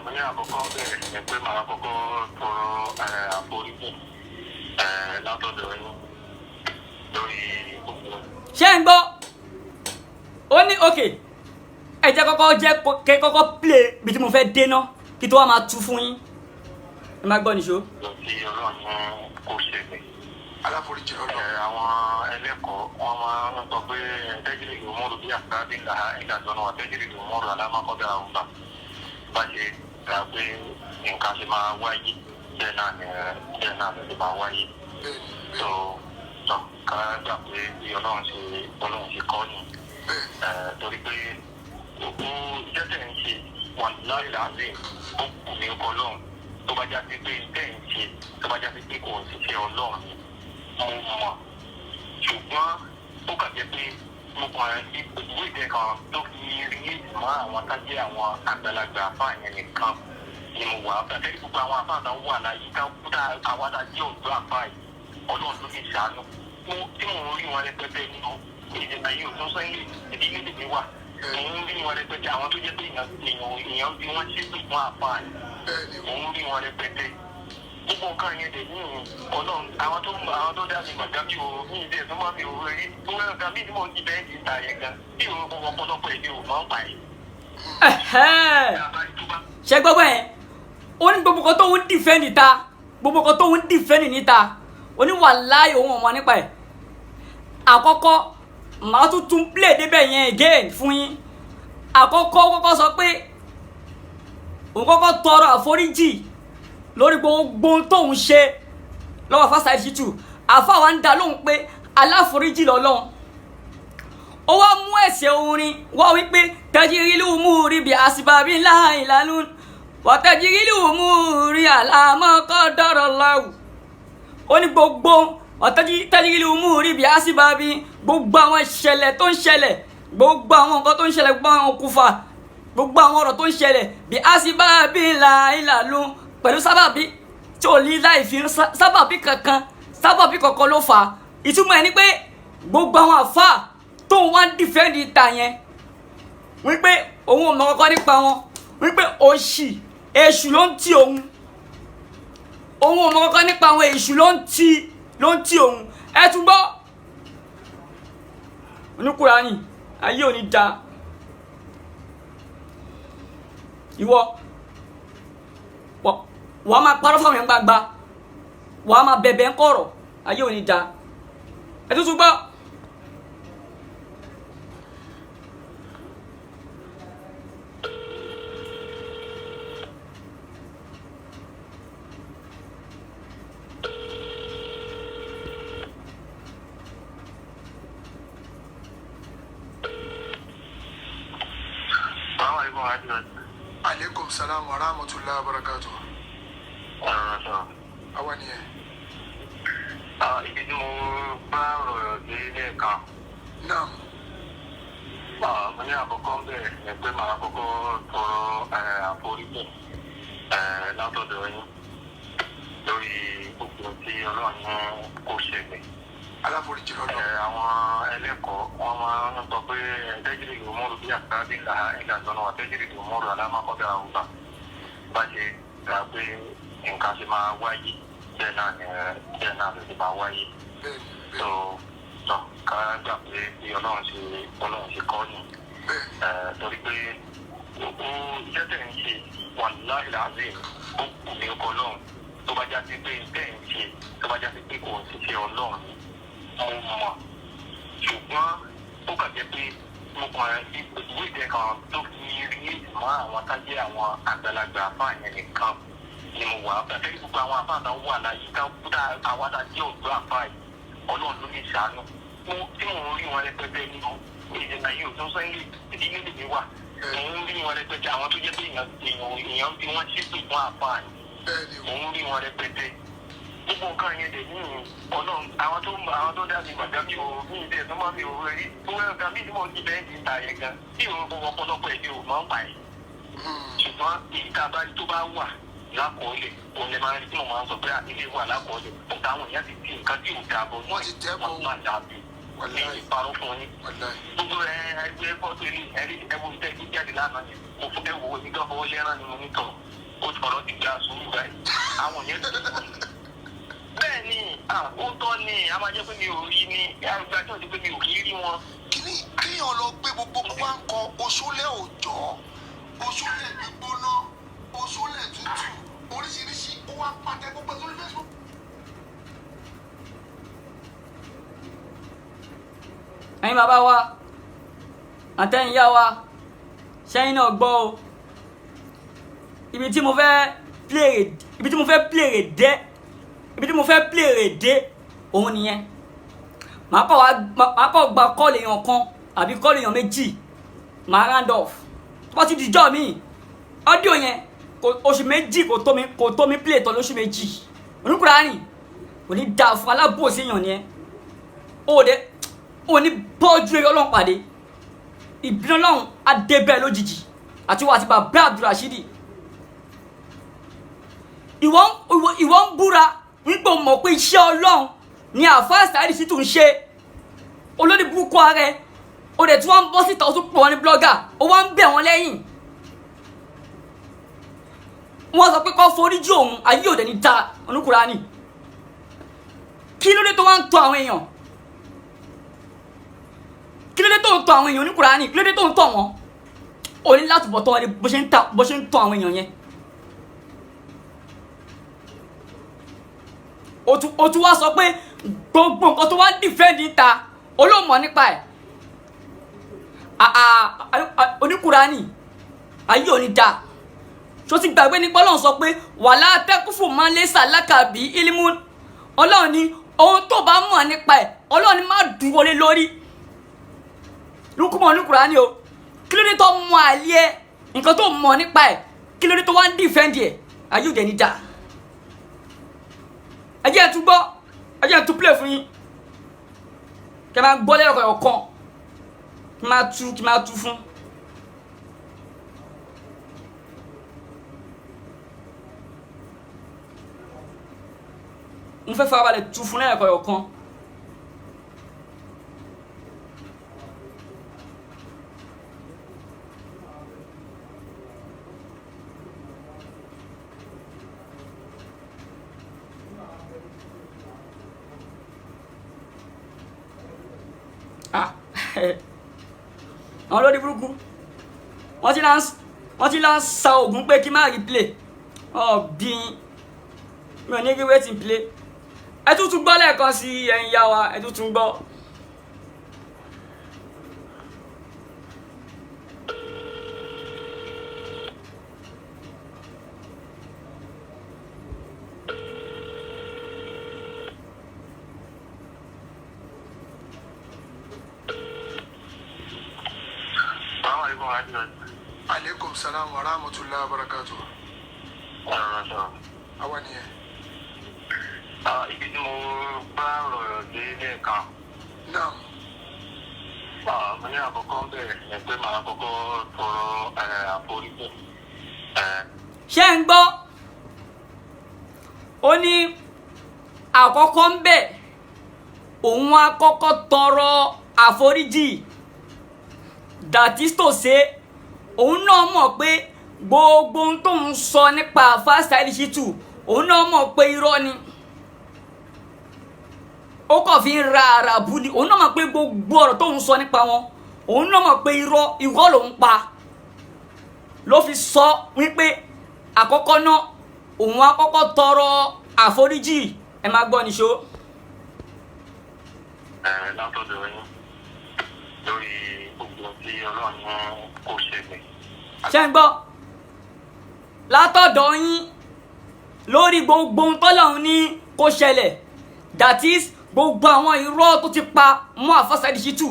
Mo ní àkọ́kọ́ bẹ̀rẹ̀ ni pé màá kọ́kọ́ tọrọ àforíjì látọ̀dọ̀ yín lórí gbogbo. Ṣé ń gbọ́? Ó ní òkè ẹ jẹ́ kọ́kọ́ jẹ́ kẹ́ kọ́kọ́ play bí tí mo fẹ́ dé ná kí tó wá máa tu fún yín. Ẹ má gbọ́ nìṣó. Lọ sí Ọlọ́run kò ṣẹlẹ̀. Aláforíjì lọ́lọ́. Àwọn ẹlẹ́kọ̀ọ́ wọn máa ń sọ pé tẹ́jìrì ìmúrù bí àkàdé ńlá ìdájọ́ náà, tẹ́jìrì ìmúrù alámọ́kọ́dá ọ̀gbà bá ṣe gbà pé nǹkan ṣe máa wáyé bẹ́ẹ̀ náà ni bẹ́ẹ̀ náà ló ṣe máa wáyé. Bẹ́ẹ̀ni. Tó tó ká gbà pé bí Ọlọ́run ṣe Ọlọ́run ṣe kọ́ ni. Bẹ́ẹ̀ni. Torí pé gbogbo iṣẹ́ tẹ̀ ń ṣe wà láì láàbẹ̀ ó kù ní ọkọ̀ Ọlọ́run, tó bá já sí pé tẹ̀ ń ṣe tó bá já sí pé kò ń ṣiṣẹ́ Ọlọ́run ni mo mọ̀, ṣùgbọ́n ó kà jẹ́ pé mo kàn rí ìwé ìdẹ kan tó fi rí mọ́ àwọn tájẹ́ àwọn àgbàlagbà àfáà yẹn nìkan ni mo wà á fẹ́. Gbogbo àwọn àfáà tó wà láyé tá àwa tá jẹ́ ọ̀dọ́ àfáà yìí, Ọlọ́run ló fi ṣàánú tí mò ń rí wọn rẹpẹtẹ nínú ìdènà yìí ò tó sẹ́yìn ìdílé tèmi wà, mò ń rí wọn rẹpẹtẹ àwọn tó jẹ́ pé èèyàn èèyàn bí wọ́n ṣépè fún àfáà yìí, Bẹ́ẹ̀ni. mò ń rí wọn rẹpẹtẹ. Gbogbo nǹkan yẹn dẹ̀ ní Ọlọ́run, àwọn tó àwọn tó dá mi màgá mi ò ní ìdí ẹ̀sùn mọ́ mi ò rí gbogbo nǹkan mi tí mo ti bẹ́ẹ̀ ti ta yẹn gan bí òun gbogbo ọ̀pọ̀lọpọ̀ èdè ò máa ń pa yìí. Ṣé gbogbo ẹ̀ ó ní gbogbo kan tó ń dìfẹ́ níta, gbogbo kan tó ń dìfẹ́ níta, ó ní wàláhì òun ọ̀mọ́ nípa ẹ̀. Àkọ́kọ́ màá tún tún play débẹ̀ yẹn again fún yín. Àkọ́kọ́ kọ́kọ́ sọ pé òun kọ́kọ́ tọrọ àforíjì lórí gbogbo ohun tóun ṣe lọ́wọ́ Fasaid Shittu. Àfa wa ń dá lóhùn pé aláforíjì lọ́lọ́run. Ó wá mú ẹ̀sẹ̀ orin wá wípé tẹ́jìrìlú mú rí bí àsìbàbí ńlá ìlànà wà tẹ́jìrìlú mú rí àlámọ́ kọ́ dọ́rọ̀ lọ́wù. Ó ní gbogbo tẹ́jìrìlú mú rí bí àsìbàbí, gbogbo àwọn ìṣẹ̀lẹ̀ tó ń ṣẹlẹ̀, gbogbo àwọn nǹkan tó ń ṣẹlẹ̀, gbogbo àwọn òkùnfà, gbogbo àwọn ọ̀rọ̀ tó ń ṣẹlẹ̀ bí àsìbàbí ńlá ìlànà pẹ̀lú sábàbí tí ò ní láì fi sábàbí kankan, sábàbí kankan ló fà á. Ìtumọ̀ ẹ̀ ni pé gbogbo àwọn àfáà tóun wá ń dìfẹ́ǹdì ìta yẹn wípé òun ò mọ kọ́kọ́ nípa wọn, wípé òṣì èṣù ló ń ti òun, òun ò mọ kọ́kọ́ nípa wọn, èṣù ló ń ti ló ń ti òun. Ẹ tún gbọ́ oníkùránì ayé ò ní da ìwọ Wàá máa parọ́ fáwọn èèyàn gbangba, wàá máa bẹ̀bẹ̀ ń kọ̀rọ̀, ayé ò ní da. Ẹ tuntun gbọ́. Assalamu alaikum warahmatullahi. Aleykum salaam wa rahmatulahi wa barakatuh. Wabarakatuh. Àwa nìyẹn. Ibi tí mo bá ọ̀rọ̀ dé lẹ́ẹ̀kan. Naam. Mo ní àkọ́kọ́ ń bẹ̀rẹ̀ ni pé màá kọ́kọ́ tọrọ àforíjì látọ̀dọ̀ yín lórí gbogbo tí Ọlọ́run ní kó ṣẹlẹ̀. Aláforíjì lọ́lọ́. Àwọn ẹlẹ́kọ̀ọ́ wọ́n máa ń sọ pé tẹ́jìrì ló mọ́rù bí àkàbí ńlá ìlànà wa, tẹ́jìrì ló mọ́rù alámọ́kọ́dà àwùbá bá ṣe gbà pé nǹkan ṣe máa wáyé bẹ́ẹ̀ náà ni bẹ́ẹ̀ náà ló ṣe máa wáyé. Bẹ́ẹ̀ni. Tó Bẹ́ẹ̀ni. tọ́ ká gbà pé bí Ọlọ́run ṣe Ọlọ́run ṣe kọ́ ni. Bẹ́ẹ̀ni. Torí pé gbogbo iṣẹ́ tẹ̀ ń ṣe, wàláhì làzim, ó kù ní ọkọ̀ Ọlọ́run tó bá já sí pé tẹ̀ ń ṣe, tó bá já sí pé kò ń ṣiṣẹ́ Ọlọ́run ni, mo mọ̀. Ṣùgbọ́n ó kàn jẹ́ pé mo kàn ìwé ìdẹ kan tó fi rí mọ́ àwọn tájẹ́ àwọn àgbàlagbà àfáà yẹn nìkan ni mo wà á fẹ́. Gbogbo àwọn àfáà náà wà láyé ká àwa tá a jẹ́ ọ̀dọ́ àfáà yìí, Ọlọ́run ló lè ṣàánú. Mo tí mò ń rí wọn rẹpẹtẹ nínú ìdènà yìí ò tó sẹ́yìn ìdílé lèmi wà, mò ń rí wọn rẹpẹtẹ, àwọn tó jẹ́ pé èèyàn èèyàn tí wọ́n ṣépè fún àfáà yìí. Bẹ́ẹ̀ni. Mò ń rí wọn rẹpẹtẹ. Gbogbo nǹkan yẹn dẹ̀ ní Ọlọ́run, àwọn tó dá mi gbàgbá mi ò mí ìdẹ̀ tó má mi ò rí tó wẹ́ ọ̀gá mi tí mo ti bẹ́ẹ̀ ti ta yẹn gan tí ò gbogbo ọ̀pọ̀lọpọ̀ ẹ̀ mi ò máa ń pa ẹ̀. Ṣùgbọ́n èyí tá a bá rí tó bá wà lákọọ́lẹ̀, òun lè máa rí tí mo máa ń sọ pé ilé wà lákọọ́lẹ̀ fún táwọn èèyàn ti di nǹkan tí ò dáa bọ̀. Wọ́n ti tẹ́ bọ̀. Wọ́n máa dàbí Wàláhì. ní ìparọ́ fún yín. Wàláhì. Gbogbo ẹ ẹgbẹ́ fọ́tò ilé ẹ̀rí ẹwọ ìtẹ́ gbé jáde lánàá yẹn, mo fún ẹwọ onígbà fọwọ́ lẹ́rán ni mo ní tọ̀ ó ọ̀rọ̀ ti gba sùúrù báyìí. Àwọn yẹn bẹ́ẹ̀ ni ó tọ́ ni a máa jẹ́ pé mi ò rí ni àgbà tí ò ti pé mi ò kí rí wọn. Kíní kíyàn lọ gbé gbogbo ó wá ń kọ oṣólẹ̀ òjọ́, oṣólẹ̀ gbígbóná, oṣólẹ̀ tútù, oríṣiríṣi, ó wá pàtẹ gbogbo ẹ̀ sórí Facebook. Ẹ̀yin bàbá wa àtẹ̀yin ìyá wa, sẹ́yìn náà gbọ́ o. Ibi tí mo fẹ́ play, ibi tí mo fẹ́ play rè dé, ibi tí mo fẹ́ play rè dé òun nìyẹn. Màá kọ́ wa, màá kọ́ gba call èèyàn kan àbí call èèyàn méjì, màá round off. Tó bá ti dijọ́ mi audio yẹn kò oṣù 2 kò tó mi play tán lóṣù 2. Oníkùránì kò ní dáa fún alábòsí èèyàn nìyẹn. Ó dẹ ó ní bọ́jú eré Ọlọ́run pàdé, ìbínú Ọlọ́run á dé bẹ́ẹ̀ lójijì àti wà àti bàbá Abdulrasheed. Ìwọ ń búra nígbà mọ̀ pé iṣẹ́ Ọlọ́run ni àfáà Saheed Shittu ń ṣe. Olórí burúkú ara ẹ, o dẹ̀ tí wọ́n ń bọ́ síta, o tún pè wọ́n ní blogger, o wá ń bẹ̀ wọ́n lẹ́yìn. Wọ́n sọ pé kó foríjì òun, ayé òde ní ta. Oníkùránì, kí ló dé tó wá ń tọ́ àwọn èèyàn? Kí ló dé tó ń tọ́ àwọn èèyàn? Oníkùránì, kí ló dé tó ń tọ́ wọn? O ní láti bọ̀ tọ́ wọn ní bó ṣe ń ta, bó ṣe ń tọ́ àwọn èèyàn yẹn. O tún wá sọ pé gbogbo nǹkan tó wá defend ta olóòmọ nípa ẹ̀. Oníkùránì, ayé ò ní da. Tó ti gbàgbé nípa Ọlọ́run sọ pé wàhálà tẹ́kùfù máa ń lé sàlákà bí ilimu. Ọlọ́run ní ohun tó bá mọ̀ nípa ẹ̀, Ọlọ́run ní má dúró lé lórí. Lukumọ̀ oníkùránì o, kí ló dé tó mọ àlẹ́ ẹ nǹkan tó mọ̀ nípa ẹ̀? Kí ló dé tó wá ń defend ẹ̀? Ayé òde ní da. Ẹ jẹ́ ẹ tún gbọ́, ẹ jẹ́ ẹ tún play fún yín, kí ẹ máa gbọ́ lẹ́yọ̀ kọ̀ọ̀kan, kí máa tú, kí máa tú fún. Mo fẹ́ farabalẹ̀ tú fún lẹ́yọ̀ kọ̀ọ̀kan. Ah, àwọn olórí burúkú, wọ́n ti lá ń sa oògùn pé kí n má rí play ọ̀bí. Mi ò ní rí wetin play. Ẹ tún tún gbọ́ lẹ́ẹ̀kan sí ẹ̀yin yá wa, ẹ tún tún gbọ́. Assalamu alaikum warahmatullahi. Aleykum salaam wa rahmatulahi wa barakatu. Wabarakatuh. Àwa nìyẹn. Ibi tí mo bá ọ̀rọ̀ dé lẹ́ẹ̀kan. Naam. Mo ní àkọ́kọ́ bẹ̀rẹ̀ ni pé màá kọ́kọ́ tọrọ àforíjì. Ṣé ń gbọ́? Ó ní àkọ́kọ́ ń bẹ̀, òun á kọ́kọ́ tọrọ àforíjì. That is to say, òun náà mọ̀ pé gbogbo ohun tóun sọ nípa Alfa Saheed Shittu, òun náà mọ̀ pé irọ́ ni, ó kàn fi ń ra àràbù ni. Òun náà mọ̀ pé gbogbo ọ̀rọ̀ tóun sọ nípa wọn, òun náà mọ̀ pé irọ́ lòun pa, ló fi sọ wípé àkọ́kọ́ náà òun á kọ́kọ́ tọrọ àforíjì. Ẹ máa gbọ́ níṣó. Látọ̀dọ̀ yín lórí gbogbo tí Ọlọ́run ní kó ṣẹlẹ̀. Ṣé ń gbọ́? Látọ̀dọ̀ yín lórí gbogbo ohun tọ́lọ́run ní kó ṣẹlẹ̀, that is gbogbo àwọn irọ́ tó ti pa mọ́ Alfa Saheed Shittu,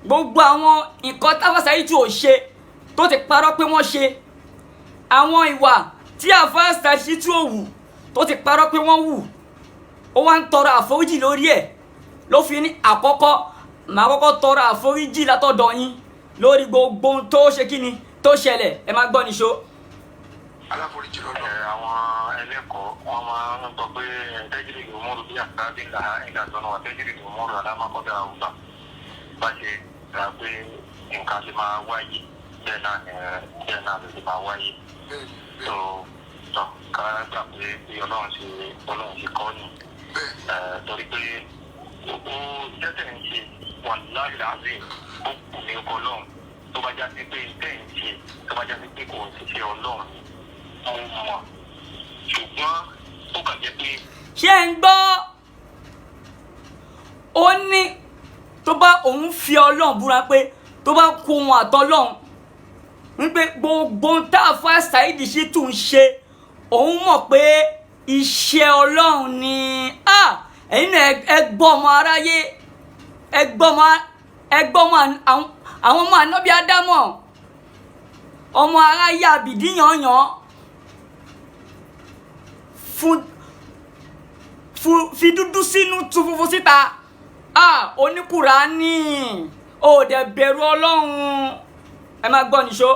gbogbo àwọn nǹkan tí Alfa Saheed Shittu ò ṣe tó ti parọ́ pé wọ́n ṣe, àwọn ìwà tí Alfa Saheed Shittu ò wù tó ti parọ́ pé wọ́n wù, ó wá ń tọrọ àforíjì lórí ẹ̀. Ló fi ní àkọ́kọ́ màá kọ́kọ́ tọrọ àforíjì látọ̀dọ̀ yín lórí gbogbo ohun tó ṣe kíni tó ṣẹlẹ̀. Ẹ má gbọ́ níṣó. Aláforíjì lọ́lọ́. Àwọn ẹlẹ́kọ̀ọ́ wọn máa ń sọ pé tẹ́jìrì ló múru bí àtàbí ńlá ìlànà wà, tẹ́jìrì ló múru alámọ̀kọ́dà àwùjọ bá ṣe rà pé nǹkan ṣe máa wáyé bẹ́ẹ̀ náà ni bẹ́ẹ̀ náà ló ṣe máa wáyé. Bẹ́ẹ̀ni. Tó tọ́ ká gbà pé bí Ọlọ́run ṣe kọ́ ni. Bẹ́ẹ̀ni. Torí pé gbogbo iṣẹ́ tẹ̀ ń ṣe, wàláhì làásì, ó kù ní ọkọ̀ Ọlọ́run. Tó bá já sí pé tẹ̀ ń ṣe, tó bá já sí pé kò ń ṣiṣẹ́ Ọlọ́run ni, mo mọ̀, ṣùgbọ́n ó kàn jẹ́ pé. Ṣé ń gbọ́? Ó ní tó bá òun fi Ọlọ́run búra pé tó bá kó òun àtọlọ́run wípé gbogbo ohun tá Alfa Saheed Shittu ń ṣe, òun mọ̀ pé iṣẹ́ Ọlọ́run ni. Ẹ̀yin náà ẹ gbọ́ ọmọ aráyé, ẹ gbọ́ ọmọ àwọn ọmọ ànábì Ádámọ̀, ọmọ aráyé àbìdí yànyàn fi dúdú sínú tu funfun síta. Oníkùránì ò dẹ̀ bẹ̀rù Ọlọ́run. Ẹ máa gbọ́ níṣó.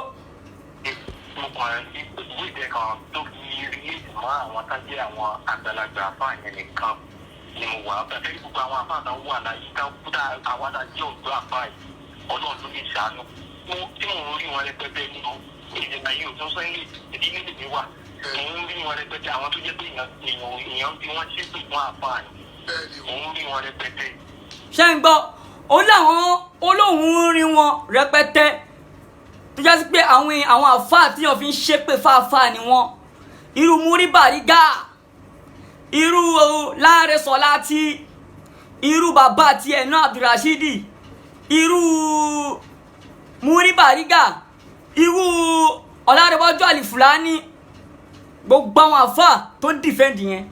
Mo kàn ìwé kan tó fi rí mọ́ àwọn tá jẹ́ àwọn àgbàlagbà àfáà yẹn nìkan ni mo wà á bẹ̀rẹ̀. Gbogbo àwọn àfáà náà wà láyé ká kúta àwa tá jẹ́ ọ̀dọ́ àfáà yìí, Ọlọ́run ló lè ṣàánú. Mo tí mò ń rí wọn rẹpẹtẹ nínú ìjìnlẹ̀ yìí ò tún sẹ́yìn ìdílé mi wà. Mò ń rí wọn rẹpẹtẹ, àwọn tó jẹ́ pé èèyàn tí wọ́n ṣépè fún àfáà yìí, mò ń rí wọn rẹpẹtẹ. Ṣé ń gbọ́? Ó láwọn olóhùn rí wọn rẹpẹtẹ tó jásí pé àwọn àfáà tí wọ́n fi ń ṣépè fáfáà ni wọ́n. Irú Múrí Bàrígà, irú Láre Sọláàtì, irú bàbá tiẹ̀ náà Abdulrasheed, irú Múrí Bàrígà, irú Ọlárẹ̀wájú Àlìfùlání, gbogbo àwọn àfáà tó ń dìfẹ́ǹdì yẹn,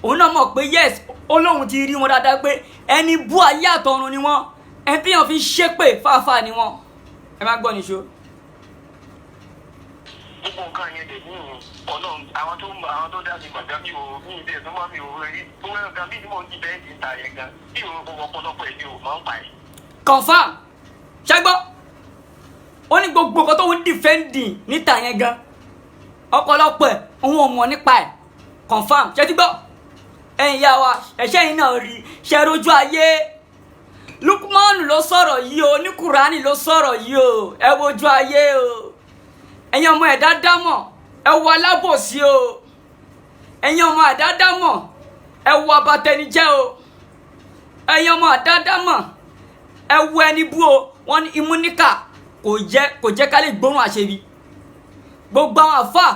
òun náà mọ̀ pé yes, olóhùn ti rí wọn dáadáa pé ẹni bú ayé àtọ̀run ni wọ́n, ẹni tí wọ́n fi ṣépè fáfáà ni wọ́n. Ẹ má gbọ́ níṣó. Gbogbo nǹkan yẹn dẹ̀ ní Ọlọ́run, àwọn tó dá mi gbàgbá mi ò ní ilé ẹ̀sùn mọ́ mi ò rí owó ẹ̀ka bí mo ti bẹ́ẹ̀ ti ta yẹn gan bí o ọ̀pọ̀lọpọ̀ ẹ̀ ni ò máa ń pa ẹ̀. Confam. Ṣẹ́gbọ́, ó ní gbogbo nǹkan tó ń dìfẹ́ǹdì níta yẹn gan, ọ̀pọ̀lọpọ̀ ẹ̀ òun ò mọ̀ nípa ẹ̀. Confam. Ṣé ti gbọ́? Ẹ̀yin ìyá wa, ẹ̀ṣẹ́ yìí náà rí ṣe rojú ayé. Lukman ló sọ̀rọ̀ yìí o, ní Kùránì ló sọ̀rọ̀ yìí o. Ẹ wojú ayé o, ẹ̀yin ọmọ ẹ̀dá dámọ̀, ẹ wo alábòsí o. Ẹ̀yin ọmọ ẹ̀dá dámọ̀, ẹ wo abatẹnijẹ́ o. Ẹ̀yin ọmọ ẹ̀dá dámọ̀, ẹ wo ẹni bú o. Wọ́n ní imúníkà kò jẹ́ ká lè gbóhùn àṣebi. Gbogbo àwọn àfà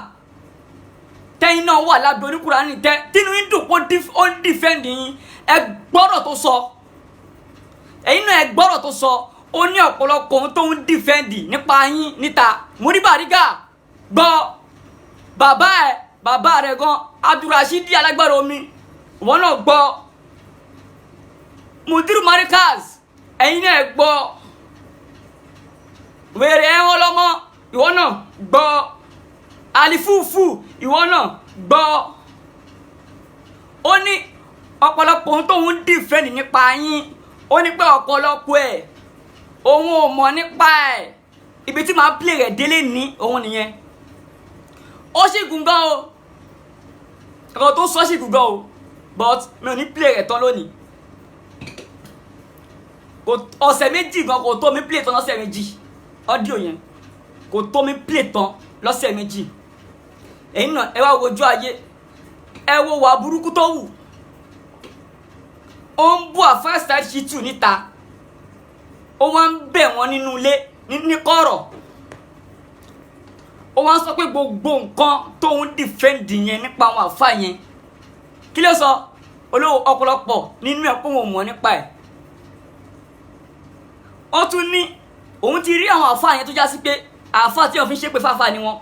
Tẹ́yìn náà wà lábẹ́ oníkùránì tẹ́ tínú yín dùn kó ó ń dìfẹ́ǹdì yín. Ẹ gbọ́rọ̀ tó sọ, ẹ̀yin náà ẹ gbọ́rọ̀ tó sọ. Ó ní ọ̀pọ̀lọpọ̀ ohun tó ń dìfẹ́ǹdì nípa yín níta. Muri Bariga gbọ́, bàbá ẹ, bàbá rẹ gan Abdulrasheed alágbára omi, ìwọ náà gbọ́. Mudiru Marikaz, ẹ̀yin náà gbọ́. Wèrè ẹ̀wọ̀n lọ́mọ, ìwọ náà gbọ́. Alifufu, ìwọ náà gbọ́. Ó ní ọ̀pọ̀lọpọ̀ ohun tóun ń dìfẹ́ǹdì nípa yín, ó ní pé ọ̀pọ̀lọpọ̀ ẹ̀ òun ò mọ̀ nípa ẹ̀. Ibi tí màá play rẹ̀ délé ní òun nìyẹn. Ó sì gùn gan o, ọ̀rọ̀ tó sọ sì gùn gan o, but mi ò ní play rẹ̀ tán lónìí. Kò ọ̀sẹ̀ méjì gan kò tó mi play tán lọ́sẹ̀ méjì. Audio yẹn kò tó mi play tán lọ́sẹ̀ méjì. Ẹ̀yin náà ẹ wá wojú ayé, ẹ wo wà burúkú tó wù. Ó ń bú àfáà Saheed Shittu níta, ó wá ń bẹ̀ wọ́n nínú ilé ní kọ̀rọ̀. Ó wá ń sọ pé gbogbo nǹkan tóun dìfẹ́ǹdì yẹn nípa àwọn àfáà yẹn, kí ló sọ? Olówó ọ̀pọ̀lọpọ̀ nínú ẹ̀ pé òun ò mọ̀ nípa ẹ̀. Ó tún ní òun ti rí àwọn àfáà yẹn tó já sí pé àfáà tí wọ́n fi ń ṣépè fáfáà ni wọ́n.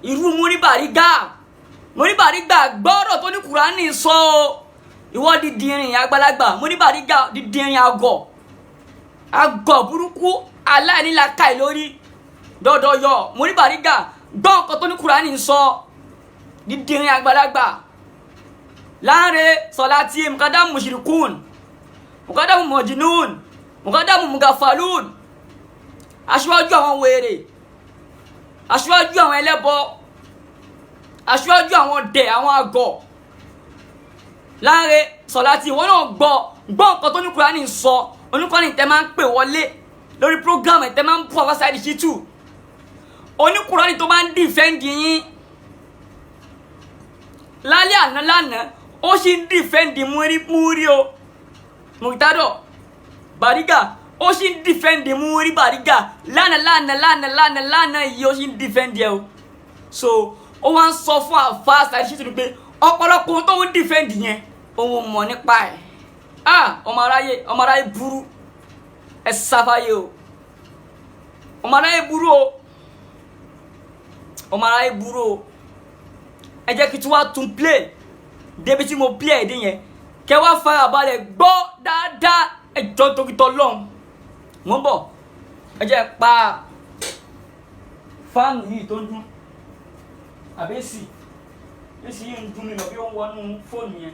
Irú Muri Bariga, Muri Bariga gbọ́rọ̀ tó ní Kùránì sọ o. Ìwọ dídìrín àgbàlagbà, Muri Bariga dídìrín àgọ̀, àgọ̀ burúkú aláìnílàkàì lórí dọdọyọ. Muri Bariga gbọ́ nǹkan tó ní Kùránì sọ, dídìrín àgbàlagbà. Láàrin sọláàtì mukadamu mushrikun, mukadamu mọ̀jìnún, mukadamu mugafalun, aṣíwájú àwọn wèrè, aṣíwájú àwọn ẹlẹ́bọ, aṣíwájú àwọn dẹ̀, àwọn àgọ̀. Láàrin sọláàtì ìwọ náà gbọ́ nǹkan tó ní Kùránì sọ. Oníkùránì tẹ máa ń pè wọlé lórí program tẹ máa ń bú àwa Saheed Shittu, oníkùránì tó máa ń dìfẹ́ǹdì yín lálẹ́ àná lánàá, ó sì ń dìfẹ́ǹdì Múrí o, Murtado Bariga, ó sì ń dìfẹ́ǹdì Muri Bariga lánàá lánàá lánàá lánàá lánàá yìí, ó sì ń dìfẹ́ǹdì ẹ o. So ó wá ń sọ fún àfa Saheed Shittu pé ọ̀pọ̀lọpọ̀ ohun tó ń dìfẹ́ǹdì yẹn òun mọ̀ nípa ẹ̀. Ah, ọmọ aráyé, ọmọ aráyé burú, ẹ sáfáyé o. Ọmọ aráyé burú o, ọmọ aráyé burú o. Ẹ jẹ́ kí tí wàá tún play débi tí mo play ẹ̀ dé yẹn, kẹ́ wá farabalẹ̀ gbọ́ dáadáa. Ẹ jọ torí tọlọ́hun, mo ń bọ̀. Ẹ jẹ́ pa fáànù yìí tó ń dún, àbí èsì èsì yìí ń dún mi mọ̀ bí ó ń wọnú fóònù yẹn.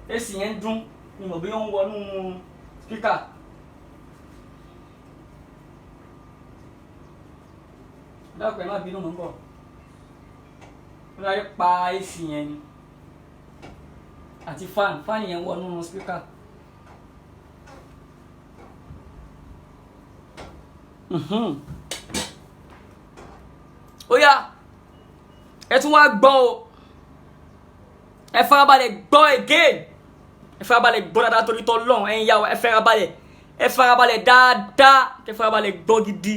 Èsì yẹn ń dún mi mọ̀ bí ó ń wọnú spíkà. Dákun ẹ má bínú, mo ń bọ̀. Ó láyé pa èsì yẹn ni àti fáànù yẹn wọnú spíkà. Ó yá, ẹ tún wá gbọ́ o. Ẹ farabalẹ̀ gbọ́ again, ẹ farabalẹ̀ gbọ́ dáadáa torí tọ́lọ́run. Ẹ̀yin yá wa, ẹ farabalẹ̀, ẹ farabalẹ̀ dáadáa, ẹ farabalẹ̀ gbọ́ gidi.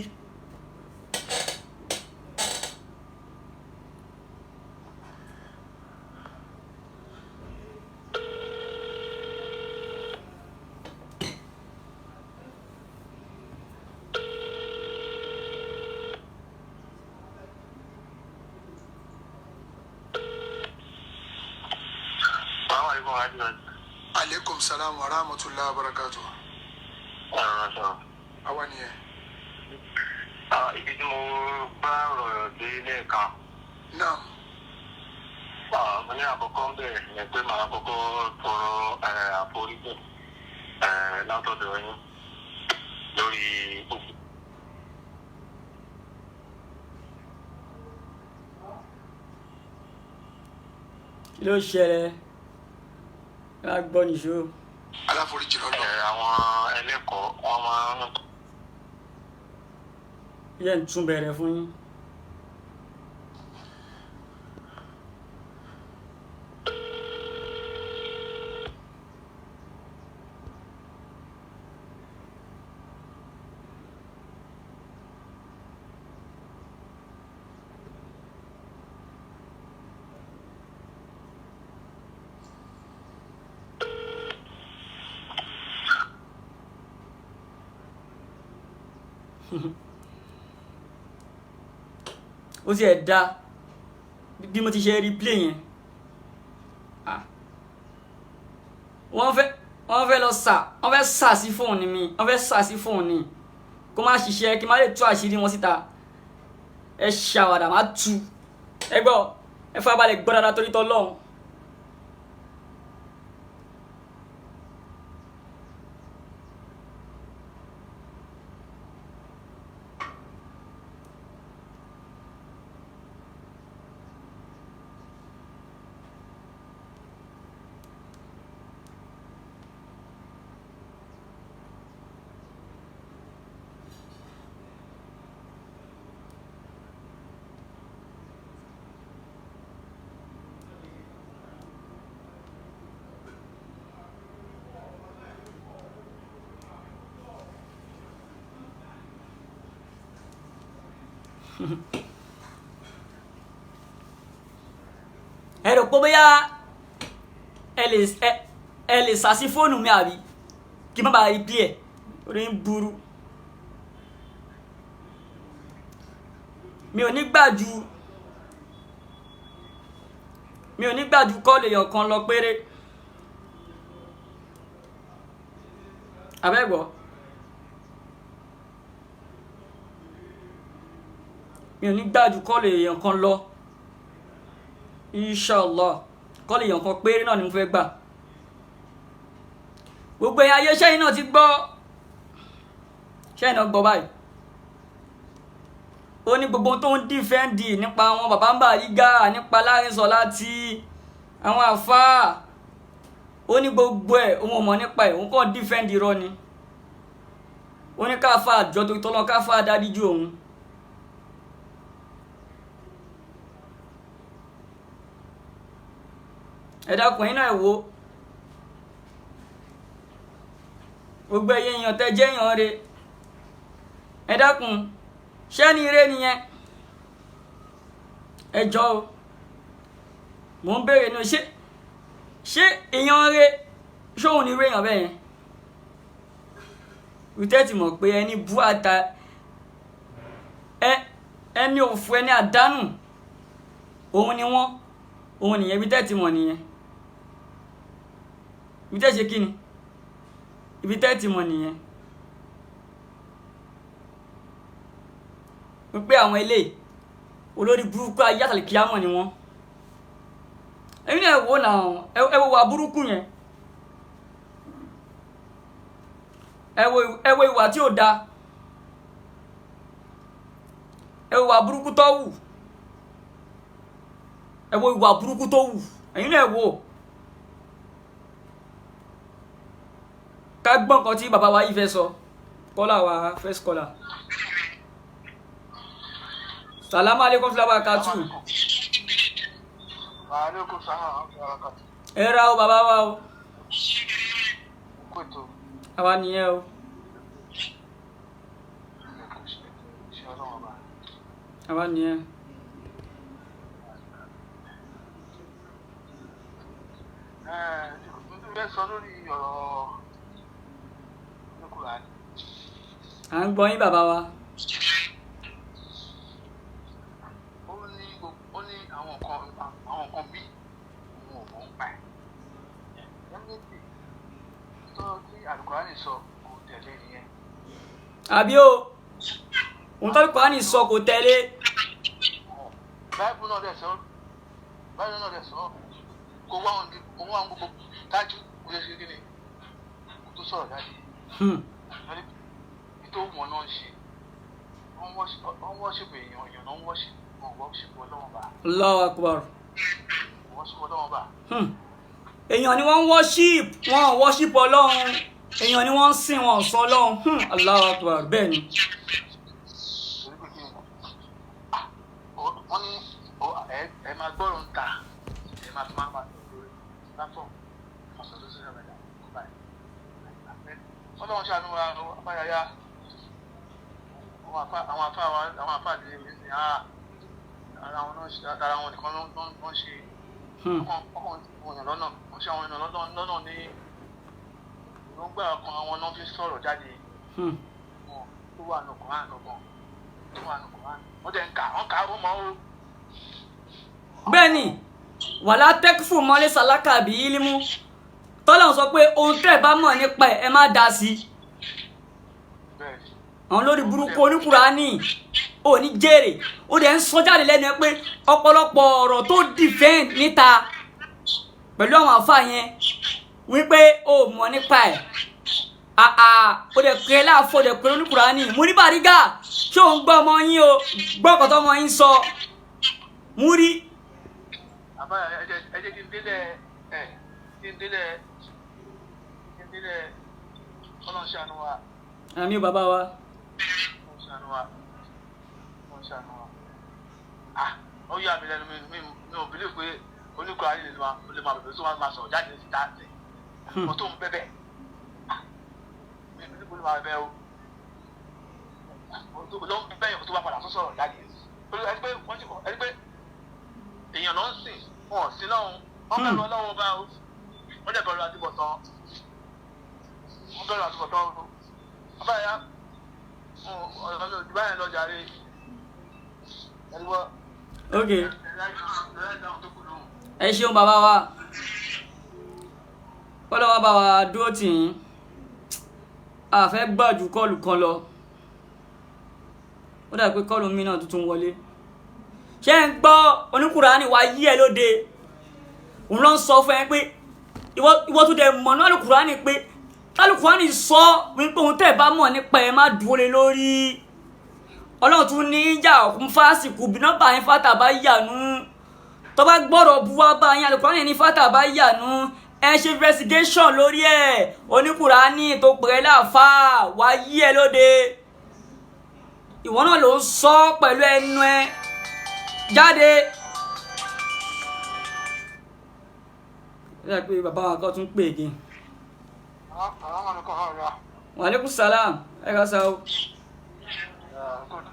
Assalamu alaikum warahmatullahi. Aleykum salaam wa rahmatulahi wa barakatu. Wabarakatuh. Àwa nìyẹn. Ibi tí mo bá ọ̀rọ̀ dé lẹ́ẹ̀kan, Naam. Mo ní àkọ́kọ́ ń bẹ̀rẹ̀ ni pé màá kọ́kọ́ tọrọ àforíjì látọ̀dọ̀ yín lórí gbogbo. Kí ló ṣẹlẹ̀? Ẹ má gbọ́ nìṣó. Aláforíjì lọ́lọ́. Àwọn ẹlẹ́kọ̀ọ́ wọ́n máa ń Yẹn ń tún bẹ̀rẹ̀ fún yín. Ó sì ẹ̀ da bí mo ti ṣe replay yẹn. Wọ́n fẹ́ lọ sà, wọ́n fẹ́ sà sí fóònù mi, wọ́n fẹ́ sà sí fóònù ni kó má ṣiṣẹ́, kí má lè tú àṣírí wọn síta. Ẹ ṣàwàdà má tu. Ẹ gbọ́, ẹ farabalẹ̀ gbọ́ dáadáa torí t'Ọlọ́run. Ẹ rò pé bóyá ẹ lè sá sí fóònù mi àbí kí n má bàa rí bí ẹ orí ń burú. Mi ò ní gbà ju kọ́ọ̀lù èèyàn kan lọ péré. Abẹ́gbọ́ mi ò ní gbà ju kọ́ọ̀lù èèyàn kan lọ. Inshallah, kọ́ọ̀lù èèyàn kan péré náà ni mo fẹ́ gbà. Gbogbo ẹ̀yin ayé ṣẹ́yìn náà ti gbọ́, ṣẹ́yìn náà gbọ́ báyìí. Ó ní gbogbo tó ń dífẹ́ǹdì nípa àwọn bàbá ń Bariga, nípa Lárinṣọlá tí àwọn àfáà, ó ní gbogbo ẹ̀ òun ò mọ̀ nípa ẹ̀, òun kàn dífẹ́ǹdì irọ́ ni. Ó ní káfá àjọ tó tọ́lọ́ káfá dáríjì òun. Ẹ dákun, ẹ̀yin náà ẹ wò gbogbo ẹ̀yin èèyàn tẹ́ jẹ́ èèyàn re, ẹ dákun, ṣẹ́ni ire nìyẹn? Ẹ jọ̀ọ́ o, mò ń béèrè ní o, ṣé èèyàn re ṣóun ní irú èèyàn bẹ́ẹ̀ yẹn? Wítẹ́ ti mọ̀ pé ẹni bú àta ẹni òfu ẹni àdánù òun ni wọ́n, òun nìyẹn. Wítẹ́ ti mọ̀ nìyẹn. Ibi tẹ́ ṣe kí ni? Ibi tẹ́ ti mọ̀ nìyẹn. Wípé àwọn ilé olórí burúkú ayé àtàlẹ̀ kíámọ̀ ni wọ́n. Ẹ̀yin náà wò náà, ẹ wo wà burúkú yẹn. Ẹ wo ìwà tí ò da. Ẹ wo ìwà burúkú tó wù. Ẹ wo ìwà burúkú tó wù. Ẹ̀yin náà wò. Ká gbọ́ nǹkan tí bàbá wa yìí fẹ́ sọ. Kọ́lá wa first caller. Salamu alaikum fúláwà kàtú. Ẹ ra o bàbá wa o. Àwa nìyẹn o. Àwa nìyẹn. À ń gbọ́ yín bàbá wa. Ó ní àwọn nǹkan bí òun ò mọ̀ ń pa ẹ̀. Ẹni tó tí Àlùkùránì sọ kò tẹ̀lé nìyẹn. Àbí o, òun tó Àlùkùránì sọ kò tẹ̀lé. Báíbù náà dẹ̀ sọ, kó wá òun gbogbo tájú kó lè ṣe kí ni kó tó sọ̀rọ̀ jáde. Tó wọn náà ń ṣe, wọ́n wọ́ṣìpù èèyàn náà ń wọ́ṣìpù, wọ́n wọ́ṣìpù Ọlọ́run bá. Allahu Akbar. Wọ́ṣìpù Ọlọ́run bá. Èèyàn ni wọ́n ń wọ́ṣìpù, wọ́n wọ́ṣìpù Ọlọ́run. Èèyàn ni wọ́n ń sìn, wọ́n sọ Ọlọ́run. Allahu Akbar, bẹ́ẹ̀ ni. Wọ́n ní ẹ máa gbọ́rọ̀ ń ta, ẹ máa fi máa bá lórí platform, ọ̀sán tó ṣẹlẹ̀ báyìí. Ọlọ́run ṣàánú wa apáyáyá. Àwọn afá àti ní ara wọn nìkan ló ń ṣe ọkàn èèyàn lọ́nà, wọ́n ṣe àwọn èèyàn lọ́nà ní ìrọ̀gbà kan àwọn náà fi sọ̀rọ̀ jáde. Tó wà nù Kùránì gangan. Tó wà nù Kùránì. Wọ́n dẹ̀ ń kà, wọ́n kà á ó mọ́ ó. Bẹ́ẹ̀ ni, wàlá tẹ́kífù mọ́lẹ́ sàlákà bí ílímù tọ́lá sọ pé ohun tẹ́ ẹ bá mọ̀ nípa ẹ̀, ẹ má dá sí i. Bẹ́ẹ̀ ni. Àwọn lórí burúkú oníkùránì ò ní jèrè. Ó dẹ̀ ń sọ jáde lẹ́nu ẹ pé ọ̀pọ̀lọpọ̀ ọ̀rọ̀ tó defend níta pẹ̀lú àwọn àfa yẹn wípé ó mọ̀ nípa ẹ̀. Àà, ó dẹ̀ pé láàfọ̀, ó dẹ̀ pé oníkùránì. Múrí Bàrígà, ṣé òun gbọ́ ọmọ yín o? Gbọ́ ọ̀kọ̀ tó ọmọ yín sọ, Múrí. Àbá, ẹ jẹ́ kí n délẹ̀ ẹ kí n délẹ̀ kí n délẹ̀. Ọlọ́run ṣàánú wa. Àmín, bàbá wa. Ọlọ́run ṣàánú wa, Ọlọ́run ṣàánú wa. Ah, ó yà mí lẹ́nu. Mi ò believe pé oníkùránì lè máa bẹ̀rẹ̀ tó máa sọ̀rọ̀ jáde síta tẹ̀ mo tó ń bẹ́bẹ̀. Ah, mi ò believe pé ó lè máa bẹ́ẹ̀ o. Ló ń bẹ́yàn tó bá padà tó sọ̀rọ̀ jáde, ẹni pé wọ́n ti ẹni pé èèyàn ló ń sìn, wọn ò sí lọ́hùn. Wọ́n bẹ̀rù Ọlọ́run bá o, wọ́n dẹ̀ bẹ̀rù àtúbọ̀tán, wọ́n bẹ̀rù àtúbọ̀tán o. Abáyá ọ̀rọ̀ ìdíbà yẹn lọ jàre, ẹni wọ́n. Ok, ẹ ṣeun, bàbá wa. Kọ́lọ́ wa bá wa dúró tì yín. A fẹ́ gbà ju call kan lọ. Ó dà pé call mi náà tuntun wọlé. Ṣé ń gbọ́? Oníkùránì wa yí ẹ lóde. Òun ló ń sọ fún ẹ pé ìwọ tó dẹ̀ mọ̀ ní Alukùránì pé Alukùránì sọ wípé òun tẹ̀ bá mọ̀ nípa ẹ, má dúró lé lórí. Ọlọ́run tún ní ìjà òkun fásìkò bí nọ́mbà yín fátà bá yànú. Tó bá gbọ́dọ̀ bu wá bá yín, Alukùránì ní fátà bá yànú, ẹ ṣe investigation lórí ẹ. Oníkùránì tó pè é láàfáà wá yí ẹ lóde. Ìwọ náà ló ń sọ pẹ̀lú ẹnu ẹ jáde. Ẹ dà pé bàbá wa kan tún pè é gé. Wàlékún salam, ẹ ká sa o. Good.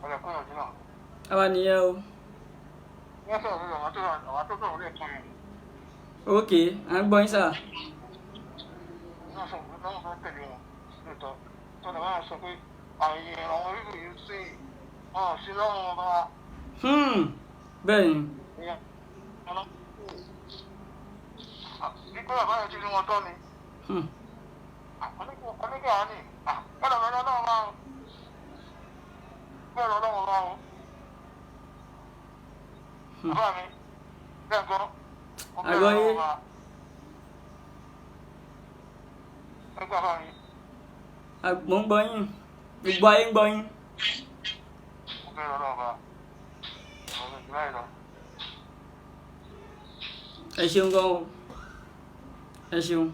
Ọ̀rẹ́ kúrò jùlọ. Àwa nìyẹn o. Wọ́n sọ̀rọ̀ lórí àwọn tó sọ̀rọ̀ lẹ́ẹ̀kan yẹn. Ok, à ń gbọ́ yín sà. Náà sọ pé báwọn fẹ́ tẹ̀lé wọn lóòótọ́. Tọ́lá báwọn sọ pé àyè àwọn orílẹ̀ yìí sí wọn ò sí lọ́rùn ọba. Bẹ́ẹ̀ ni. Ìyẹn ọ̀nà. Nígbà bàbá yẹn ti rí wọn tọ́ ni. Oníkẹ́ àá nì. Bẹ́ẹ̀ lọ́wọ́ Ọlọ́run máa ń. Bẹ́ẹ̀ lọ́wọ́ máa ń. Bàbá mi, bẹ́ẹ̀ gbọ́. Mo bẹ́ẹ̀ Àgbọ́yé. lọ́wọ́ máa. Ẹ gbọ́ bàbá mi. Mò ń gbọ́ yín, gbogbo ayé ń gbọ́ yín. Mo bẹ́ẹ̀ lọ́wọ́ bá. Ọ̀rọ̀ ìgbà yìí lọ. Ẹ ṣeun gan o, ẹ ṣeun.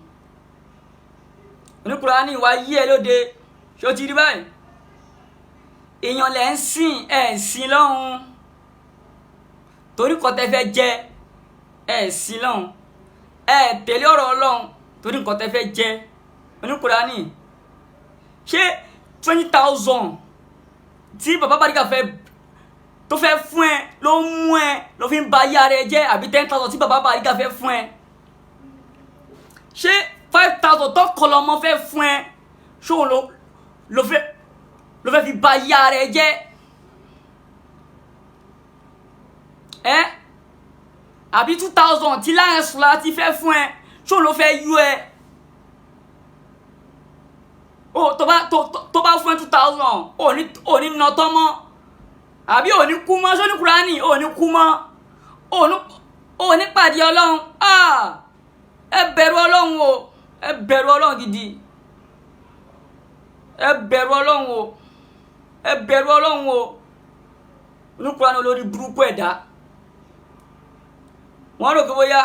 Oníkùránì wa yí ẹ lóde. Ṣó ti rí báyìí? Èèyàn lẹ̀ ń sìn, ẹ̀ ń sìn lọ́hùn torí nǹkan tẹ́ fẹ́ jẹ. Ẹ̀ sìn lọ́hùn, ẹ̀ tẹ̀lé ọ̀rọ̀ Ọlọ́hun torí nǹkan tẹ́ fẹ́ jẹ. Oníkùránì, ṣé 20,000 tí bàbá Bariga fẹ́ tó fẹ́ fún ẹ ló ń mú ẹ ló fi ń ba ayé ara ẹ jẹ́, àbí 10,000 tí bàbá Bariga fẹ́ fún ẹ? Ṣé 5,000 tó kọlọmọ fẹ́ fún ẹ, ṣóun ló fẹ́ fi ba ayé ara ẹ jẹ́ ẹ, àbí 2,000 tí láyẹn sùlá ti fẹ́ fún ẹ, ṣóun ló fẹ́ yú ẹ? O tó bá fún ẹ 2,000, ò ní nà tọ́ mọ́, àbí ò ní kú mọ́? Sóní Kúránì, ò ní kú mọ́, ò ní pàdé Ọlọ́run. Ah, ẹ bẹ̀rù Ọlọ́run o, ẹ bẹ̀rù Ọlọ́run gidi. Ẹ bẹ̀rù Ọlọ́run o, ẹ bẹ̀rù Ọlọ́run o. Oníkúránì olórí burúkú ẹ̀dá, wọ́n rò pé bóyá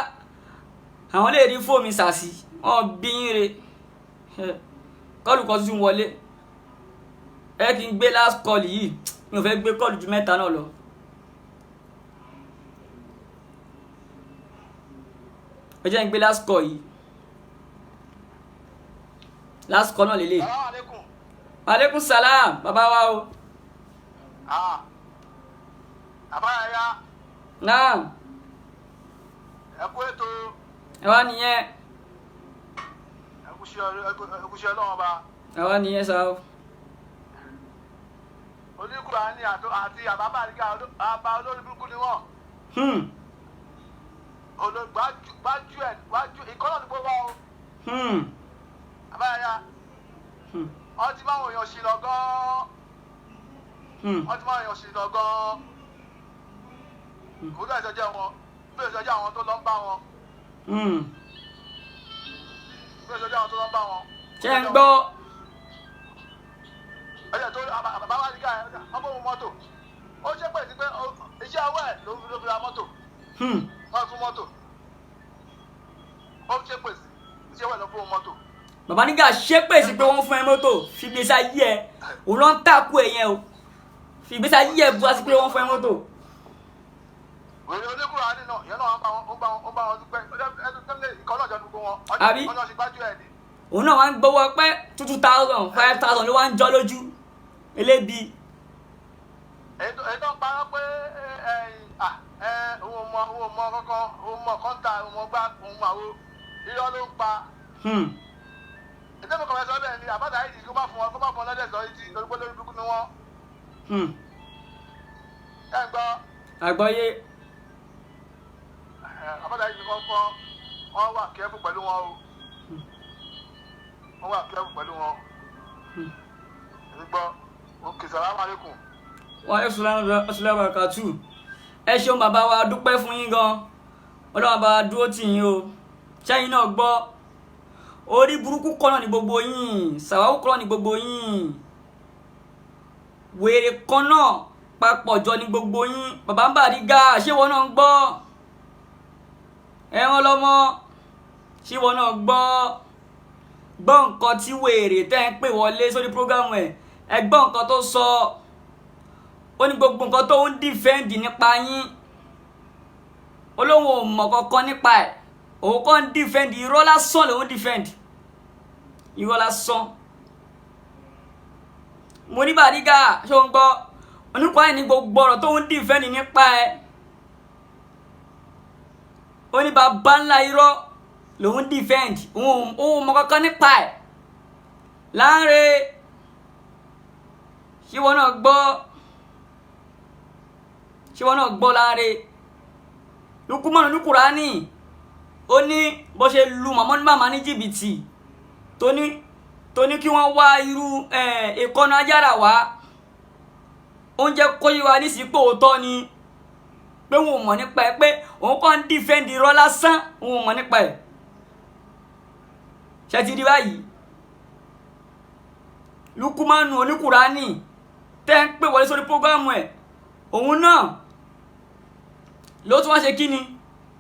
àwọn lè rí fóònù sàsì wọn bí yín re. Call kan tuntun wọlé. Ẹ kí n gbé last call yìí, mi ò fẹ́ gbé call ju mẹ́ta náà lọ. Ẹ jẹ́ n gbé last call yìí, last call náà lélẹ̀. Salaam alaikum. Aleykum salam, bàbá wa o. Ah. Àbáyá, Naam. ẹ kú ètò. Ẹ wá nìyẹn. Ẹ kú sí Ọlọ́run ọba. Àwa nìyẹn sá o. Oníkùránì àti àbábà àríkà àbá olórí burúkú ni wọ́n. Olóògbájú ẹ̀ gbájú ìkọ́nà ní gbogbo o. Àbáyá. Wọ́n ti máa ń yàn sí lọ gan-an. Wọ́n ti máa ń yàn sí lọ gan-an. Kò tó ìṣọjẹ́ wọn, bí ìṣọjẹ́ àwọn tó lọ ń bá wọn. Bí ìṣọjẹ́ àwọn tó lọ ń bá wọn. Ṣé ń gbọ́? Ẹ̀jẹ̀ tó bàbá àríkà ẹ̀ wọ́n bó mu mọ́tò. Ó ṣe pé sí pé iṣẹ́ ọwọ́ ẹ̀ ló fi ra mọ́tò. Wọ́n fún mọ́tò. Ó ṣe pé sí iṣẹ́ ọwọ́ ẹ̀ ló fún mọ́tò. Bàbá nígà ṣépè sí pé wọ́n fún ẹ mọ́tò, fi gbèsè ayé ẹ, òun ló ń tàkú ẹ yẹn o, fi gbèsè ayé ẹ búra sí pé wọ́n fún ẹ mọ́tò. Wèrè oníkùránì náà ìyẹn náà ó bá wọn dúpẹ́ ìkọ́ náà jọ ní gbogbo wọn. Àbí? Ọjọ́ ṣe gbájú ẹ̀ ni. Òun náà wá ń gbowó pé 2,000 5,000 ló wá ń jọ lójú elébi. Èyí tó ń parọ́ pé òun mọ kankan, òun mọ kọ́ńtà, òun mọ gbá, òun mọ àwo, irọ́ ló ń pa. Ètò ìmọ̀ kọ̀ọ̀fẹ́ sọ bẹ́ẹ̀ ni àbáta yìí kó má fún wọn, kó má fún wọn lọ́dẹ̀ sọ yìí tí torí pé lórí burúkú ni wọ́n. Ẹ gbọ́. Àgbọ́yé. Àbáta yìí kọ́ fọ́ wọ́n wà kẹ́fù pẹ̀lú wọn o. Wọ́n wà kẹ́fù pẹ̀lú wọn. Ẹ gbọ́. Ok, salaam alaikum. Wa aleykum barakatu. Ẹ ṣeun bàbá wa, dúpẹ́ fún yín gan. Ọlọ́run bá dúró tì yín o. Ṣẹ́yìn náà gbọ́. Orí burúkú kọ́ náà ní gbogbo yín, sàwáwù kọ́ náà ní gbogbo yín, wèrè kan náà papọ̀ jọ ní gbogbo yín. Bàbá ń Bàrígà, ṣé ìwọ náà ń gbọ́? Ẹ̀wọ̀n lọ́mọ, ṣé ìwọ náà gbọ́? Gbọ́ nǹkan tí wèrè tẹ́ ń pè wọlé sórí prógámù ẹ̀, ẹ gbọ́ nǹkan tó sọ. Ó ní gbogbo nǹkan tó ń dìfẹ́ǹdì nípa yín, ó lóun ò mọ̀ kankan nípa ẹ̀, òun kàn ń dìfẹ́ǹdì irọ́ lásán lòun dìfẹ́ǹdì irọ́ lásán. Mo ní Bàrígà, ṣé o ń gbọ́? Onípa ẹ̀ ní gbogbo ọ̀rọ̀ tó ń dìfẹ́ǹdì nípa ẹ̀, ó ní bàbá ńlá irọ́ lòun dìfẹ́ǹdì, òun ò mọ̀ kankan nípa ẹ̀. Láńre, ṣé ìwọ náà gbọ́? Ṣé ìwọ náà gbọ́ Láńre? Lukumanu ní Kùránì, ó ní bó ṣe lu màmá ní màmá ní jìbìtì tó ní kí wọ́n wá irú ìkọ́nà ajára wá, oúnjẹ kóyè wa nísìsiyìí pé òótọ́ ni, pé òun ò mọ̀ nípa ẹ̀, pé òun kàn ń dìfẹ́ǹdì irọ́ lásán, òun ò mọ̀ nípa ẹ̀. Ṣé ti rí báyìí? Lukumanu oníkùránì tẹ́ ń pè wọlé sórí prógámù ẹ̀, òun náà ló tún wá ṣe kí ni,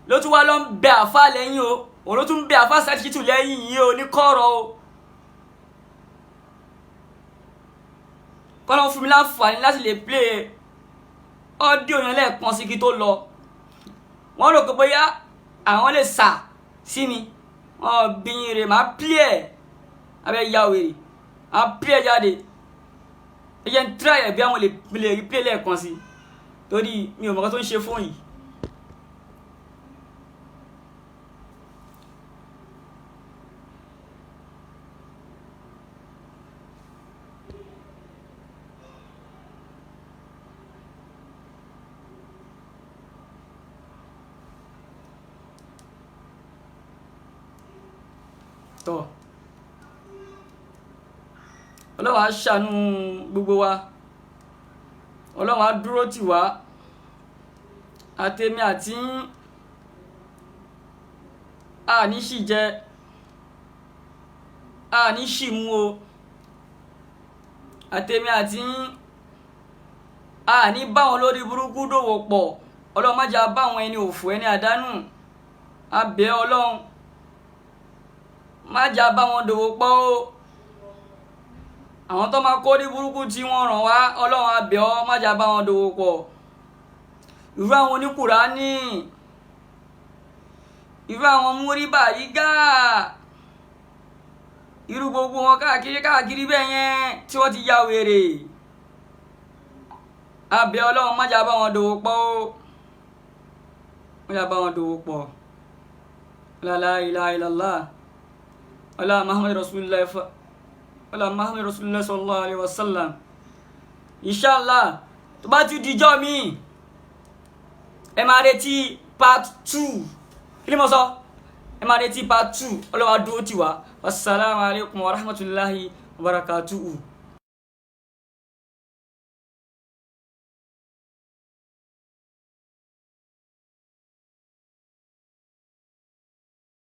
ló tún wá lọ ń bẹ àfa lẹ́yìn o, òun ló tún ń bẹ àfa sẹ́tìtù lẹ́yìn yìí o ní kọ̀rọ̀ o. Kọ́lá fún mi láǹfààní láti lè play ọ́díò yẹn lẹ́ẹ̀kan sí kí tó lọ. Wọ́n rò pé bóyá àwọn lè sà sí mi, wọ́n bí yín rè, máa play ẹ̀ abẹ́ ya wèrè, máa play ẹ̀ jáde. Ẹ jẹ́ n try ẹ̀ bí àwọn lè rí play lẹ́ẹ̀kan sí, torí mi ò mọ̀ nǹkan tó ń ṣe fóònù yìí. Tọ́ Ọlọ́run á ṣàánú gbogbo wa, Ọlọ́run á dúró tì wá, àtèmi àti àní ṣì jẹ, àní ṣì mú o, àtèmi àti àní báwọn lórí burúkú dòwò pọ̀. Ọlọ́run má jẹ́ báwọn ẹni òfò ẹni àdánù, a bẹ̀ Ọlọ́run má jà bá wọn dòwò pọ̀ o. Àwọn tó máa kó ní burúkú tí wọ́n ràn wá, Ọlọ́run á bẹ̀ ọ́, má jà bá wọn dòwò pọ̀. Irú àwọn oníkùránì, irú àwọn múrí Bàrígà, irú gbogbo wọn káàkiri káàkiri bẹ́ẹ̀ yẹn tí wọ́n ti ya wèrè, á bẹ̀ Ọlọ́run má jà bá wọn dòwò pọ̀ o, má jà bá wọn dòwò pọ̀. La ilaha illallah. Ọlá Muhammad Rasulullah. Wala Muhammad Rasulullah sallallahu alaihi wasallam. Inshallah, tó bá ti dijọ́ mi, ẹ máa retí part 2. Kí ni mo sọ? Ẹ máa retí part 2. Ọlọ́wà dúró tì wá. Wasalaamu alaykum wa rahmatulahi wa barakatuhu.